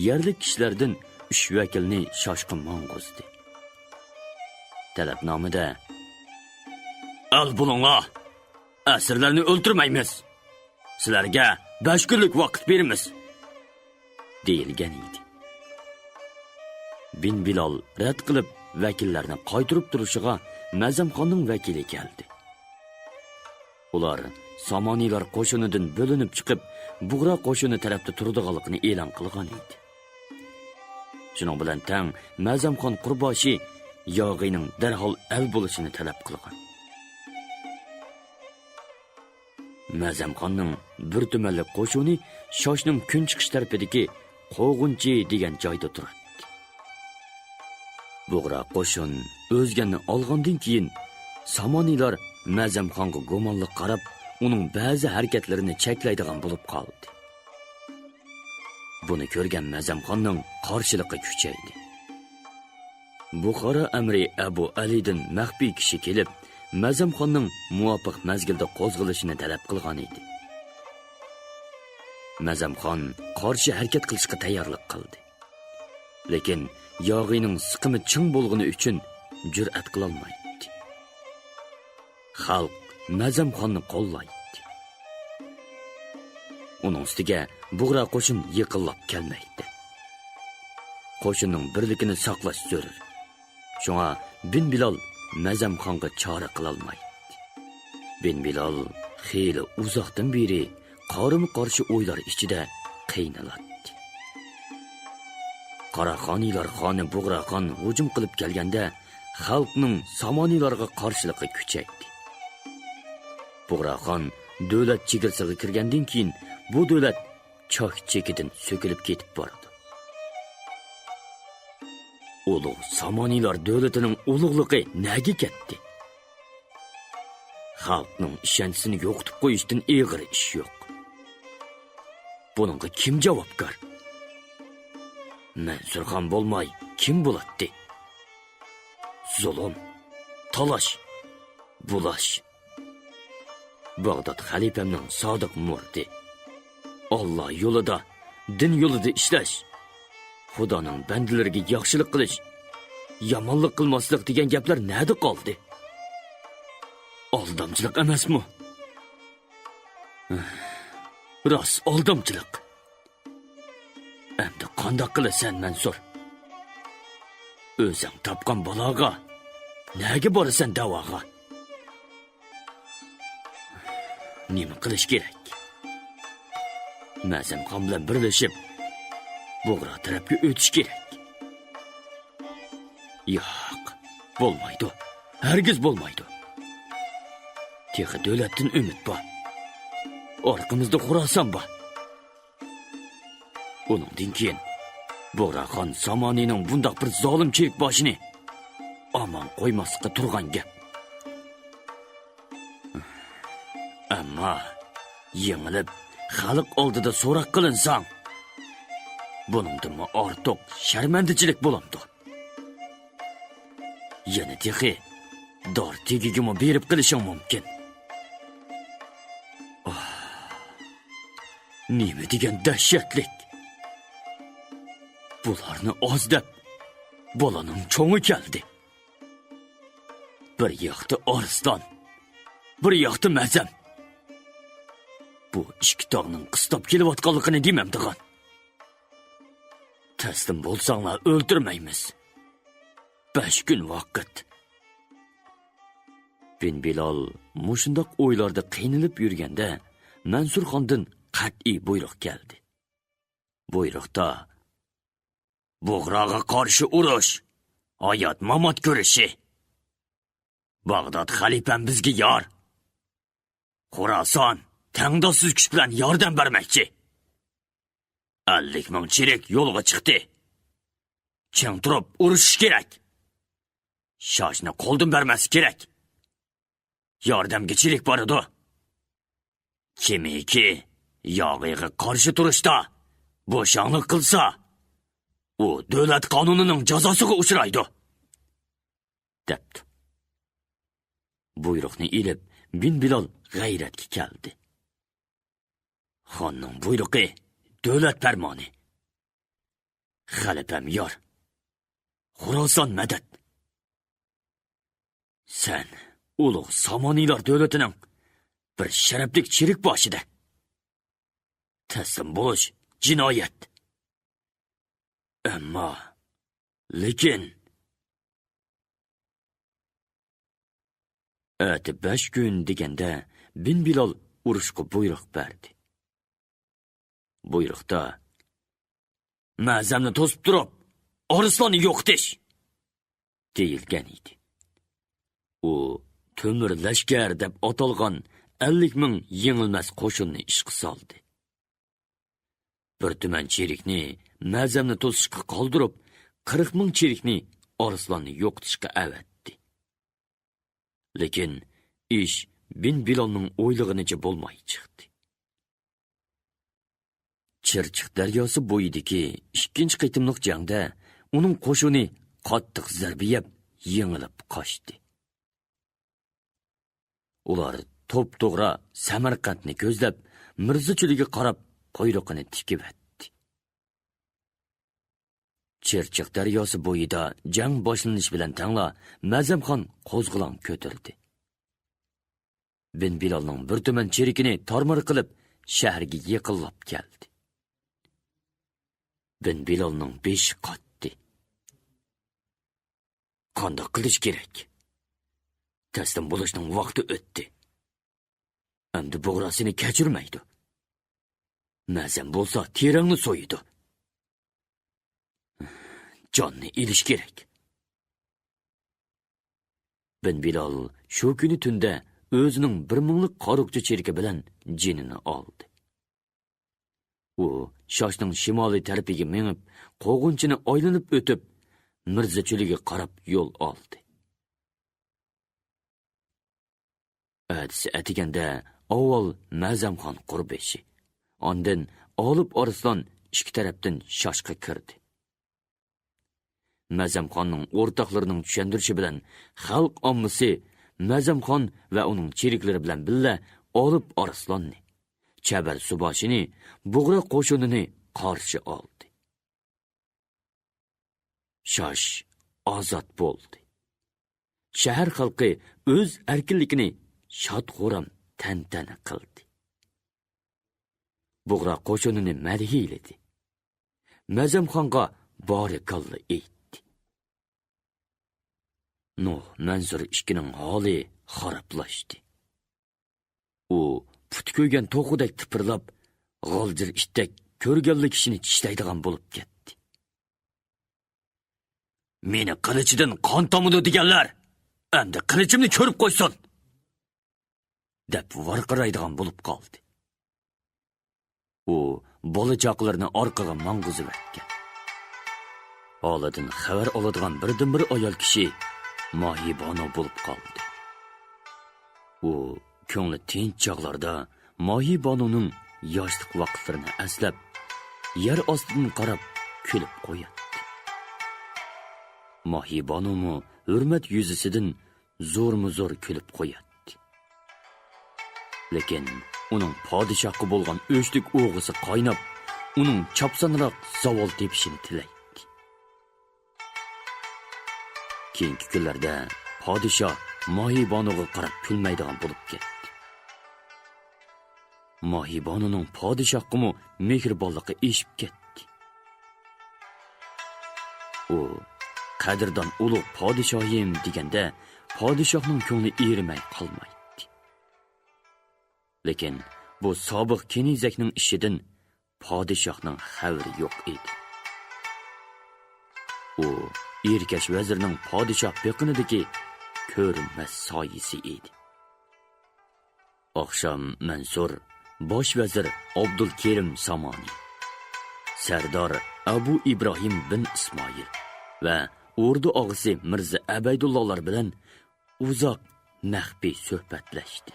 يەرلىك كىشىلەردىن ئۈچ ۋەكىلنى شاشقا ماڭغۇزدى. تەلەپنامىدە، ئەل بولۇڭلار، ئەسىرلەرنى ئۆلتۈرمەيمىز. سىلەرگە بەش كۈنلۈك ۋاقىت بېرىمىز، دېيىلگەن ئىدى. بىن بىلال رەت قىلىپ، ۋەكىللەرنى قايتۇرۇپ تۇرۇشىغا مەزەمخاننىڭ ۋەكىلى كەلدى. ئۇلار سامانىيلار قوشۇنىدىن بۆلۈنۈپ چىقىپ، بۇغرا قوشۇنى تەرەپتە تۇرىدىغانلىقىنى ئېلان قىلغان ئىدى. شۇنىڭ بىلەن تەڭ، مەزەمخان قۇرباشى ياغىينىڭ دەرھال ئەل بولۇشىنى تەلەپ قىلغان. مەزەمخاننىڭ بىر تۈمەنلىك قوشۇنى شاشنىڭ كۈنچىقىش تەرىپىدىكى قوغۇنچى دېگەن جايدا تۇراتتى. بۇغرا قوشۇن ئۆزگەننى ئالغاندىن كېيىن، سامانىيلار مەزەمخانغا گۇمانلىق قاراپ، ئۇنىڭ بەزى ھەرىكەتلىرىنى چەكلەيدىغان بولۇپ قالدى. بۇنى كۆرگەن مەزەمخاننىڭ قارشىلىقى كۈچەيدى. بۇخارا ئەمىرى ئەبۇ ئەلىدىن مەخپىي كىشى كېلىپ، مەزەمخاننىڭ مۇۋاپىق مەزگىلدە قوزغىلىشىنى تەلەپ قىلغان ئىدى. مەزەمخان قارشى ھەرىكەت قىلىشقا تەييارلىق قىلدى. لېكىن ياغىينىڭ سىقىمى چىڭ بولغىنى ئۈچۈن جۈرئەت قىلالمايتتى. خەلق مەزەمخاننى قوللايتتى. ئۇنىڭ ئۈستىگە بۇغرا قوشۇن يېقىنلاپ كەلمەكتە. قوشۇننىڭ بىرلىكىنى ساقلاش زۆرۈر. شۇڭا بىن بىلال مەزەمخانغا چارە قىلالمايتتى. بىن بىلال خېلى ئۇزاقتىن بېرى قارىمۇ قارشى ئويلار ئىچىدە قىينىلاتتى. قاراخانىيلار خانى بۇغراخان ھۇجۇم قىلىپ كەلگەندە، خەلقنىڭ سامانىيلارغا قارشىلىقى كۈچەيدى. بۇغراخان دۆلەت چېگرىسىغا كىرگەندىن كېيىن، بۇ دۆلەت چاك-چېكىدىن سۆكۈلۈپ كېتىپ بارىدۇ. ئۇلۇغ سامانىيلار دۆلىتىنىڭ ئۇلۇغلۇقى نەگە كەتتى؟ خەلقنىڭ ئىشەنچىسىنى يوقىتىپ قويۇشتىن ئېغىر ئىش يوق. بۇنىڭغا كىم جاۋابكار؟ مەنسۇرخان بولماي كىم بولاتتى؟ زۇلۇم، تالاش، بۇلاش. باغداد خەلىپەمنىڭ سادىق مۇرىتى. ئاللا يولىدا، دىن يولىدا ئىشلەش، خۇدانىڭ بەندىلىرىگە ياخشىلىق قىلىش، يامانلىق قىلماسلىق دېگەن گەپلەر نەدە قالدى؟ ئالدامچىلىق ئەمەسمۇ؟ راست ئالدامچىلىق. ئەمدى قانداق قىلىسەن، مەنسۇر؟ ئۆزۈڭ تاپقان بالاغا نەگە بارىسەن داۋاغا؟ نېمە قىلىش كېرەك؟ مەزەمخان بىلەن بىرلىشىپ، بۇغرا تەرەپكە ئۆتۈش كېرەك. ياق، بولمايدۇ. ھەرگىز بولمايدۇ. تېخى دۆلەتتىن ئۈمىد بار. ئارقىمىزدا خۇراسان بار. ئۇنىڭدىن كېيىن بۇغراخان سامانىنىڭ بۇنداق بىر زالىم چېرىكباشىنى ئامان قويماسلىقى تۇرغان گەپ. ئەمما يېڭىلىپ، خەلق ئالدىدا سوراق قىلىنساڭ، بۇنىڭدىنمۇ ئارتۇق شەرمەندىچىلىك بولامدۇ؟ يەنە تېخى دار تېگىگىمۇ بېرىپ قېلىشىڭ مۇمكىن. ئاھ، نېمە دېگەن دەھشەتلىك! بۇلارنى ئاز دەپ، بالىنىڭ چوڭى كەلدى. بىر ياقتا ئارسلان، بىر ياقتا مەزەم. بۇ ئىككى تاغنىڭ قىستاپ كېلىۋاتقانلىقىنى دېمەمدىغان. تەسلىم بولساڭلار ئۆلتۈرمەيمىز. بەش كۈن ۋاقىت. بىن بىلال مۇشۇنداق ئويلاردا قىينىلىپ يۈرگەندە، مەنسۇرخاندىن قەتئىي بۇيرۇق كەلدى. بۇيرۇقتا، بۇغراغا قارشى ئۇرۇش، ھايات-مامات كۈرىشى. باغداد خەلىپەم بىزگە يار. خوراسان تەڭداشسىز كۈچ بىلەن ياردەم بەرمەكچى. ئەللىك مىڭ چېرىك يولغا چىقتى. چىڭ تۇرۇپ ئۇرۇشۇش كېرەك. شاشنى قولدىن بەرمەسلىك كېرەك. ياردەمگە چېرىك بارىدۇ. كىمكى ياغىيغا قارشى تۇرۇشتا بوشاڭلىق قىلسا، ئۇ دۆلەت قانۇنىنىڭ جازاسىغا ئۇچرايدۇ، دەپتۇ. بۇيرۇقنى ئېلىپ، بىن بىلال غەيرەتكە كەلدى. خاننىڭ بۇيرۇقى دۆلەت پەرمانى. خەلىپەم يار. خوراسان مەدەت. سەن ئۇلۇغ سامانىيلار دۆلىتىنىڭ بىر شەرەپلىك چېرىكباشىدە. تەسلىم بولۇش جىنايەت. ئەمما، لېكىن، ئەتە بەش كۈن دېگەندە، بىن بىلال ئۇرۇشقا بۇيرۇق بەردى. بۇيرۇقتا، مەزەمنى توسۇپ تۇرۇپ، ئارسلاننى يوقىتىش! دېيىلگەن ئىدى. ئۇ تۆمۈر لەشكەر دەپ ئاتالغان ئەللىك مىڭ يېڭىلمەس قوشۇننى ئىشقا سالدى. بىر تۈمەن چېرىكنى مەزەمنى توسۇشقا قالدۇرۇپ، قىرىق مىڭ چېرىكنى ئارسلاننى يوقىتىشقا ئەۋەتتى. لېكىن ئىش بىن بىلالنىڭ ئويلىغىنىچە بولماي چىقتى. چىرچىق دەرياسى بويىدىكى ئىككىنچى قېتىملىق جەڭدە ئۇنىڭ قوشۇنى قاتتىق زەربە يەپ، يېڭىلىپ قاچتى. ئۇلار توپتوغرا سەمەرقەنتنى كۆزلەپ، مىرزا چۆلىگە قاراپ قۇيرۇقىنى تىكىۋەتتى. چىرچىق دەرياسى بويىدا جەڭ باشلىنىشى بىلەن تەڭلا مەزەمخان قوزغىلاڭ كۆتۈردى. بىن بىلالنىڭ بىر تۈمەن چېرىكىنى تارمار قىلىپ، شەھەرگە يېقىنلاپ كەلدى. بىن بىلالنىڭ بېشى قاتتى. قانداق قىلىش كېرەك؟ تەسلىم بولۇشنىڭ ۋاقتى ئۆتتى. ئەمدى بۇغرا سېنى كەچۈرمەيدۇ. مەزەم بولسا تېرەڭنى سويىدۇ. جاننى ئېلىش كېرەك. بىن بىلال شۇ كۈنى تۈندە ئۆزىنىڭ بىر مىڭلىق قارۇقچى چېرىكى بىلەن جېنىنى ئالدى. ئۇ شاشنىڭ شىمالىي تەرىپىگە مېڭىپ، قوغۇنچىنى ئايلىنىپ ئۆتۈپ، مىرزا چۆلىگە قاراپ يول ئالدى. ئەتىسى ئەتىگەندە ئاۋۋال مەزەمخان قۇربېشى، ئاندىن ئالىپ ئارسلان ئىككى تەرەپتىن شاشقا كىردى. مەزەمخاننىڭ ئورتاقلىرىنىڭ چۈشەندۈرۈشى بىلەن خەلق ئاممىسى مەزەمخان ۋە ئۇنىڭ چېرىكلىرى بىلەن بىللە ئالىپ ئارسلاننى، چەبەر سۇباشىنى، بۇغرا قوشۇنىنى قارشى ئالدى. شاش ئازاد بولدى. شەھەر خەلقى ئۆز ئەركىنلىكىنى شاد-خۇرام تەنتەنە قىلدى. بۇغرا قوشۇنىنى مەدھىيلىدى. مەزەمخانغا بارىكاللا ئېيتتى. نۇھ مەنسۇر ئىككىنىڭ ھالى خارابلاشتى. ئۇ پۇتى كۆيگەن توخۇدەك تىپىرلاپ، غالجىر ئىتتەك كۆرگەنلا كىشىنى چىشلەيدىغان بولۇپ كەتتى. «مېنى قىلىچىدىن قان تامىدۇ دېگەنلەر، ئەمدى قىلىچىمنى كۆرۈپ قويسۇن!» دەپ ۋارقىرايدىغان بولۇپ قالدى. ئۇ بالا-چاقىلىرىنى ئارقىغا ماڭغۇزۇۋەتكەن. ھالىدىن خەۋەر ئالىدىغان بىردىنبىر ئايال كىشى ماھىبانۇ بولۇپ قالدى. ئۇ كۆڭلى تىنچ چاغلاردا ماھىبانۇنىڭ ياشلىق ۋاقىتلىرىنى ئەسلەپ، يەر ئاستىدىن قاراپ كۈلۈپ قوياتتى. ماھىبانۇمۇ ھۆرمەت يۈزىسىدىن زورمۇزور كۈلۈپ قوياتتى. لېكىن ئۇنىڭ پادىشاھقا بولغان ئۆچلۈك ئوغىسى قايناپ، ئۇنىڭ چاپسانراق زاۋال تېپىشىنى تىلەيتتى. كېيىنكى كۈنلەردە پادىشاھ ماھىبانۇغا قاراپ كۈلمەيدىغان بولۇپ كەتتى. ماھىبانۇنىڭ پادىشاھقىمۇ مېھرىبانلىقى ئېشىپ كەتتى. ئۇ، «قەدىردان ئۇلۇغ پادىشاھىم» دېگەندە، پادىشاھنىڭ كۆڭلى ئېرىمەي قالمايتتى. لېكىن بۇ سابىق كېنىزەكنىڭ ئىشىدىن پادىشاھنىڭ خەۋىرى يوق ئىدى. ئۇ ئېركەش ۋەزىرنىڭ پادىشاھ بېقىنىدىكى كۆرۈنمەس سايىسى ئىدى. ئاخشام مەنسۇر، باش ۋەزىر ئابدۇلكېرىم سامانى، سەردار ئەبۇ ئىبراھىم بىن ئىسمائىل ۋە ئوردا ئاغىسى مىرزا ئەبەيدۇللالار بىلەن ئۇزاق مەخپىي سۆھبەتلەشتى.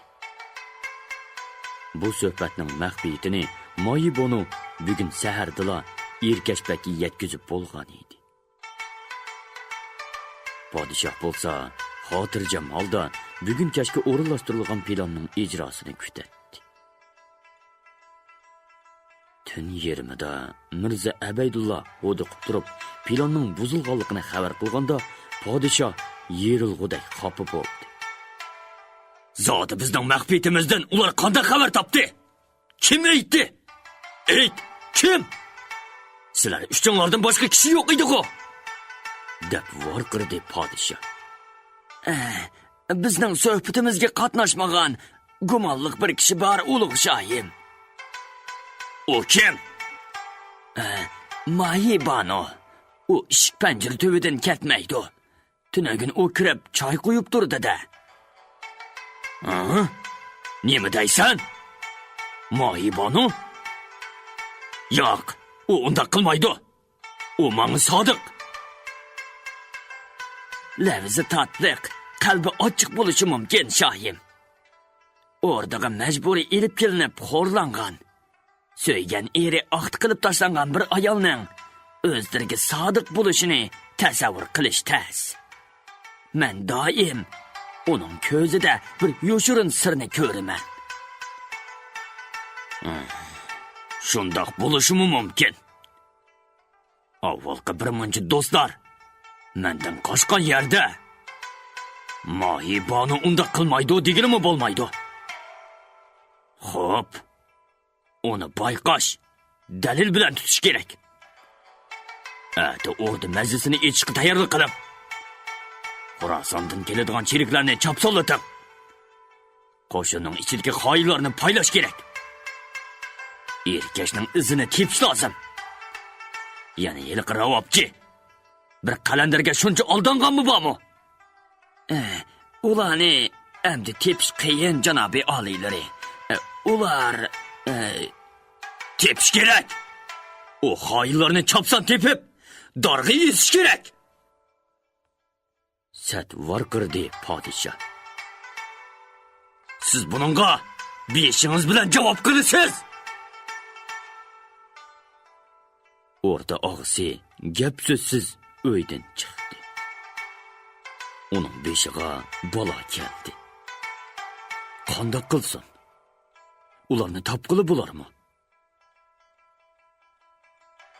بۇ سۆھبەتنىڭ مەخپىيىتىنى ماھىبانۇ بۈگۈن سەھەردىلا ئېركەش بەگكە يەتكۈزۈپ بولغان ئىدى. پادىشاھ بولسا خاتىرجەم ھالدا بۈگۈن كەچكە ئورۇنلاشتۇرۇلغان پىلاننىڭ ئىجراسىنى كۈتەتتى. تۈن يېرىمىدا مىرزا ئەبەيدۇللا ھودۇقۇپ تۇرۇپ، پىلاننىڭ بۇزۇلغانلىقىنى خەۋەر قىلغاندا، پادىشاھ يېرىلغۇدەك خاپا بولدى. «زادى بىزنىڭ مەخپىيىتىمىزدىن ئۇلار قانداق خەۋەر تاپتى؟ كىم ئېيتتى؟ ئېيت، كىم؟ سىلەر ئۈچۈڭلاردىن باشقا كىشى يوق ئىدىغۇ؟» دەپ ۋارقىرىدى پادىشاھ. «ئە، بىزنىڭ سۆھبىتىمىزگە قاتناشمىغان گۇمانلىق بىر كىشى بار، ئۇلۇغ شاھىم.» «ئۇ كىم؟» «ئە، ماھىبانۇ. ئۇ ئىشىك پەنجىرە تۈۋىدىن كەتمەيدۇ. تۈنۈگۈن ئۇ كىرىپ چاي قۇيۇپ تۇردى-دە. ھە؟ نېمە دەيسەن؟ ماھىبانۇ؟ ياق، ئۇ ئۇنداق قىلمايدۇ. ئۇ ماڭا سادىق. لەۋزى تاتلىق، قەلبى ئاچچىق بولۇشى مۇمكىن، شاھىم. ئوردىغا مەجبۇرىي ئېلىپ كېلىنىپ خورلانغان، سۆيگەن ئېرى ئاختا قىلىپ تاشلانغان بىر ئايالنىڭ ئۆزلىرىگە سادىق بولۇشىنى تەسەۋۋۇر قىلىش تەس. مەن دائىم ئۇنىڭ كۆزىدە بىر يوشۇرۇن سىرنى كۆرىمەن. شۇنداق بولۇشىمۇ مۇمكىن. ئاۋۋالقى بىر مۇنچە دوستلار مەندىن قاچقان يەردە، ماھىبانۇ ئۇنداق قىلمايدۇ دېگىلىمۇ بولمايدۇ. خوپ، ئۇنى بايقاش، دەلىل بىلەن تۇتۇش كېرەك. ئەتە ئوردا مەجلىسىنى ئېچىشقا تەييارلىق قىلىڭ. خوراساندىن كېلىدىغان چېرىكلەرنى چاپسانلىتىڭ. قوشۇننىڭ ئىچىدىكى خائىنلارنى پايلاش كېرەك. ئېركەشنىڭ ئىزىنى تېپىش لازىم. يەنە ھېلىقى راۋابچى. بىر قەلەندەرگە شۇنچە ئالدانغانمۇ بارمۇ؟ ئە، ئۇلارنى ئەمدى تېپىش قىيىن، جانابىي ئالىيلىرى. ئە، ئۇلار، ئە، تېپىش كېرەك. ئۇ خائىنلارنى چاپسان تېپىپ، دارغا ئېسىش كېرەك. سەت ۋارقىرىدى پادىشاھ. سىز بۇنىڭغا بېشىڭىز بىلەن جاۋاب قىلىسىز! ئوردا ئاغىسى گەپ-سۆزسىز ئۆيدىن چىقتى. ئۇنىڭ بېشىغا بالا كەلدى. قانداق قىلسۇن؟ ئۇلارنى تاپقىلى بولارمۇ؟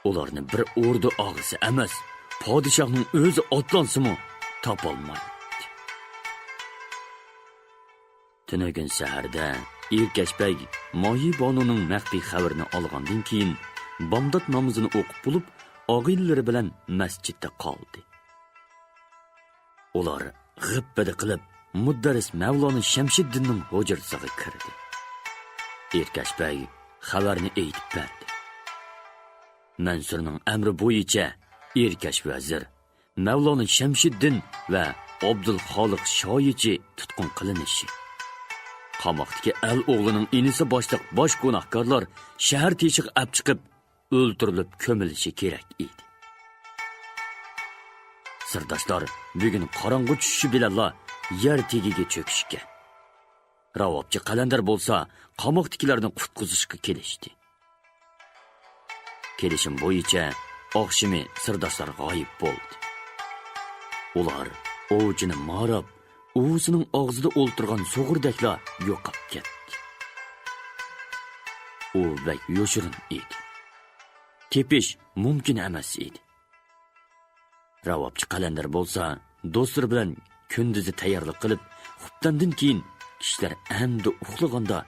ئۇلارنى بىر ئوردا ئاغىسى ئەمەس، پادىشاھنىڭ ئۆزى ئاتلانسىمۇ تاپالمايتتى. تۈنۈگۈن سەھەردە ئېركەش بەگ ماھىبانۇنىڭ مەخپىي خەۋىرىنى ئالغاندىن كېيىن، بامدات نامىزىنى ئوقۇپ بولۇپ، ئاغىنىلىرى بىلەن مەسچىتتە قالدى. ئۇلار غىپپىدە قىلىپ، مۇدەررىس مەۋلانا شەمشىدىننىڭ ھۇجرىسىغا كىردى. ئېركەش بەگ خەۋەرنى ئېيتىپ بەردى. مەنسۇرنىڭ ئەمرى بويىچە ئېركەش ۋەزىر، مەۋلانا شەمشىدىن ۋە ئابدۇلخالىق شايىچى تۇتقۇن قىلىنىشى، قاماقتىكى ئەل ئوغلىنىڭ ئىنىسى باشلىق باش گۇناھكارلار شەھەر تېشىغا ئەپ چىقىپ، ئۆلتۈرۈلۈپ كۆمۈلۈشى كېرەك ئىدى. سىرداشلار بۈگۈن قاراڭغۇ چۈشۈشى بىلەنلا يەر تېگىگە چۆكۈشكەن. راۋابچى قەلەندەر بولسا قاماقتىكىلەرنى قۇتقۇزۇشقا كېلىشتى. كېلىشىم بويىچە ئاخشىمى سىرداشلار غايىب بولدى. ئۇلار ئوۋچىنى ماراپ، ئۇۋىسىنىڭ ئاغزىدا ئولتۇرغان سۇغۇردەكلا يوقاپ كەتتى. ئۇ بەك يوشۇرۇن ئىدى. تېپىش مۇمكىن ئەمەس ئىدى. راۋابچى قەلەندەر بولسا دوستلىرى بىلەن كۈندۈزى تەييارلىق قىلىپ، خۇپتاندىن كېيىن كىشىلەر ئەمدى ئۇخلىغاندا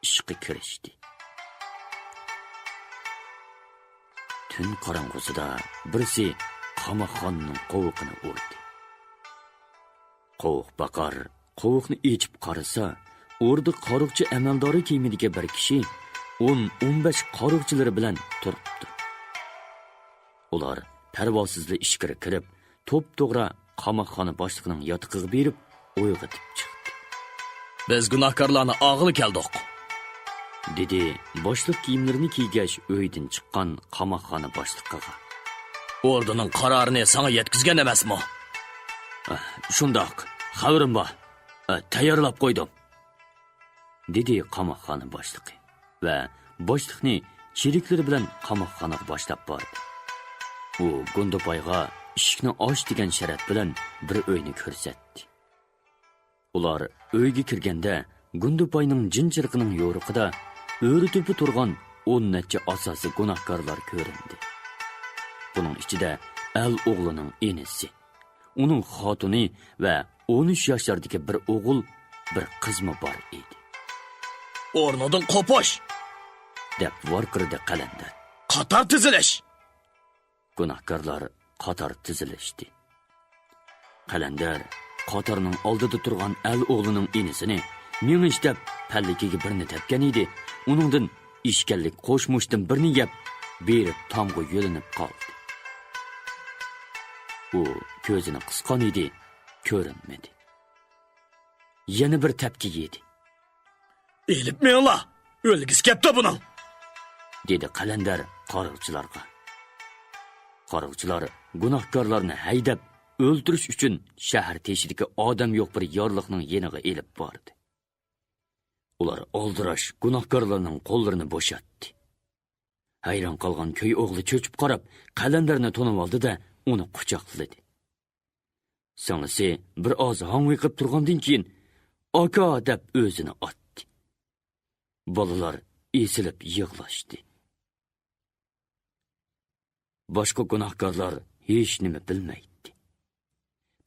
ئىشقا كىرىشتى. تۈن قاراڭغۇسىدا بىرسى قاماقخانىنىڭ قوۋۇقىنى ئۇردى. قوۋۇق باقار قوۋۇقنى ئېچىپ قارىسا، ئوردا قارۇقچى ئەمەلدارى كىيىمىدىكى بىر كىشى ئون، ئون بەش قارۇقچىلىرى بىلەن تۇرۇپتۇ. ئۇلار پەرۋاسىزلا ئىچكىرى كىرىپ، توپتوغرا قاماقخانا باشلىقىنىڭ ياتىقىغا بېرىپ، ئويغىتىپ چىقتى. بىز گۇناھكارلارنى ئاغىلى كەلدۇق، دېدى باشلىق كىيىملىرىنى كىيگەچ ئۆيدىن چىققان قاماقخانا باشلىقىغا. ئوردىنىڭ قارارىنى ساڭا يەتكۈزگەن ئەمەسمۇ؟ ئە، شۇنداق، خەۋىرىم بار. ئە، تەييارلاپ قويدۇم، دېدى قاماقخانا باشلىقى ۋە باشلىقنى چېرىكلىرى بىلەن قاماقخانىغا باشلاپ باردى. ئۇ گۇندىپايغا ئىشىكنى ئاچ دېگەن شەرت بىلەن بىر ئۆينى كۆرسەتتى. ئۇلار ئۆيگە كىرگەندە، گۇندىپاينىڭ جىنچىرىقىنىڭ يورۇقىدا ئۆرە تۆپە تۇرغان ئون نەچچە ئاساسىي گۇناھكارلار كۆرۈندى. بۇنىڭ ئىچىدە ئەل ئوغلىنىڭ ئىنىسى، ئۇنىڭ خوتۇنى ۋە ئون ئۈچ ياشلاردىكى بىر ئوغۇل، بىر قىزمۇ بار ئىدى. ئورنىدىن قوپۇش! دەپ ۋارقىرىدى قەلەندەر. قاتار تىزىلىش! گۇناھكارلار قاتار تىزىلىشتى. قەلەندەر قاتارنىڭ ئالدىدا تۇرغان ئەل ئوغلىنىڭ ئىنىسىنى مېڭىش دەپ پەللىكىگە بىرنى تەپكەن ئىدى، ئۇنىڭدىن ئىشكەنلىك قوش مۇشتتىن بىرنى يەپ، بېرىپ تامغا يۆلىنىپ قالدى. ئۇ كۆزىنى قىسقان ئىدى، كۆرۈنمىدى. يەنە بىر تەپكە يېدى. ئېلىپ مېڭىڭلار، ئۆلگۈسى كەپتۇ بۇنىڭ! دېدى قەلەندەر قارىغۇچىلارغا. قارىغۇچىلار گۇناھكارلارنى ھەيدەپ، ئۆلتۈرۈش ئۈچۈن شەھەر تېشىدىكى ئادەم يوق بىر يارلىقنىڭ يېنىغا ئېلىپ باردى. ئۇلار ئالدىراش گۇناھكارلارنىڭ قوللىرىنى بوشاتتى. ھەيران قالغان كۆي ئوغلى چۆچۈپ قاراپ، قەلەندەرنى تونۇۋالدى-دە، ئۇنى قۇچاقلىدى. سىڭلىسى بىر ئاز ھاڭۋېقىپ تۇرغاندىن كېيىن، «ئاكا!» دەپ ئۆزىنى ئاتتى. بالىلار ئېسىلىپ يىغلاشتى. باشقا گۇناھكارلار ھېچنېمە بىلمەيتتى.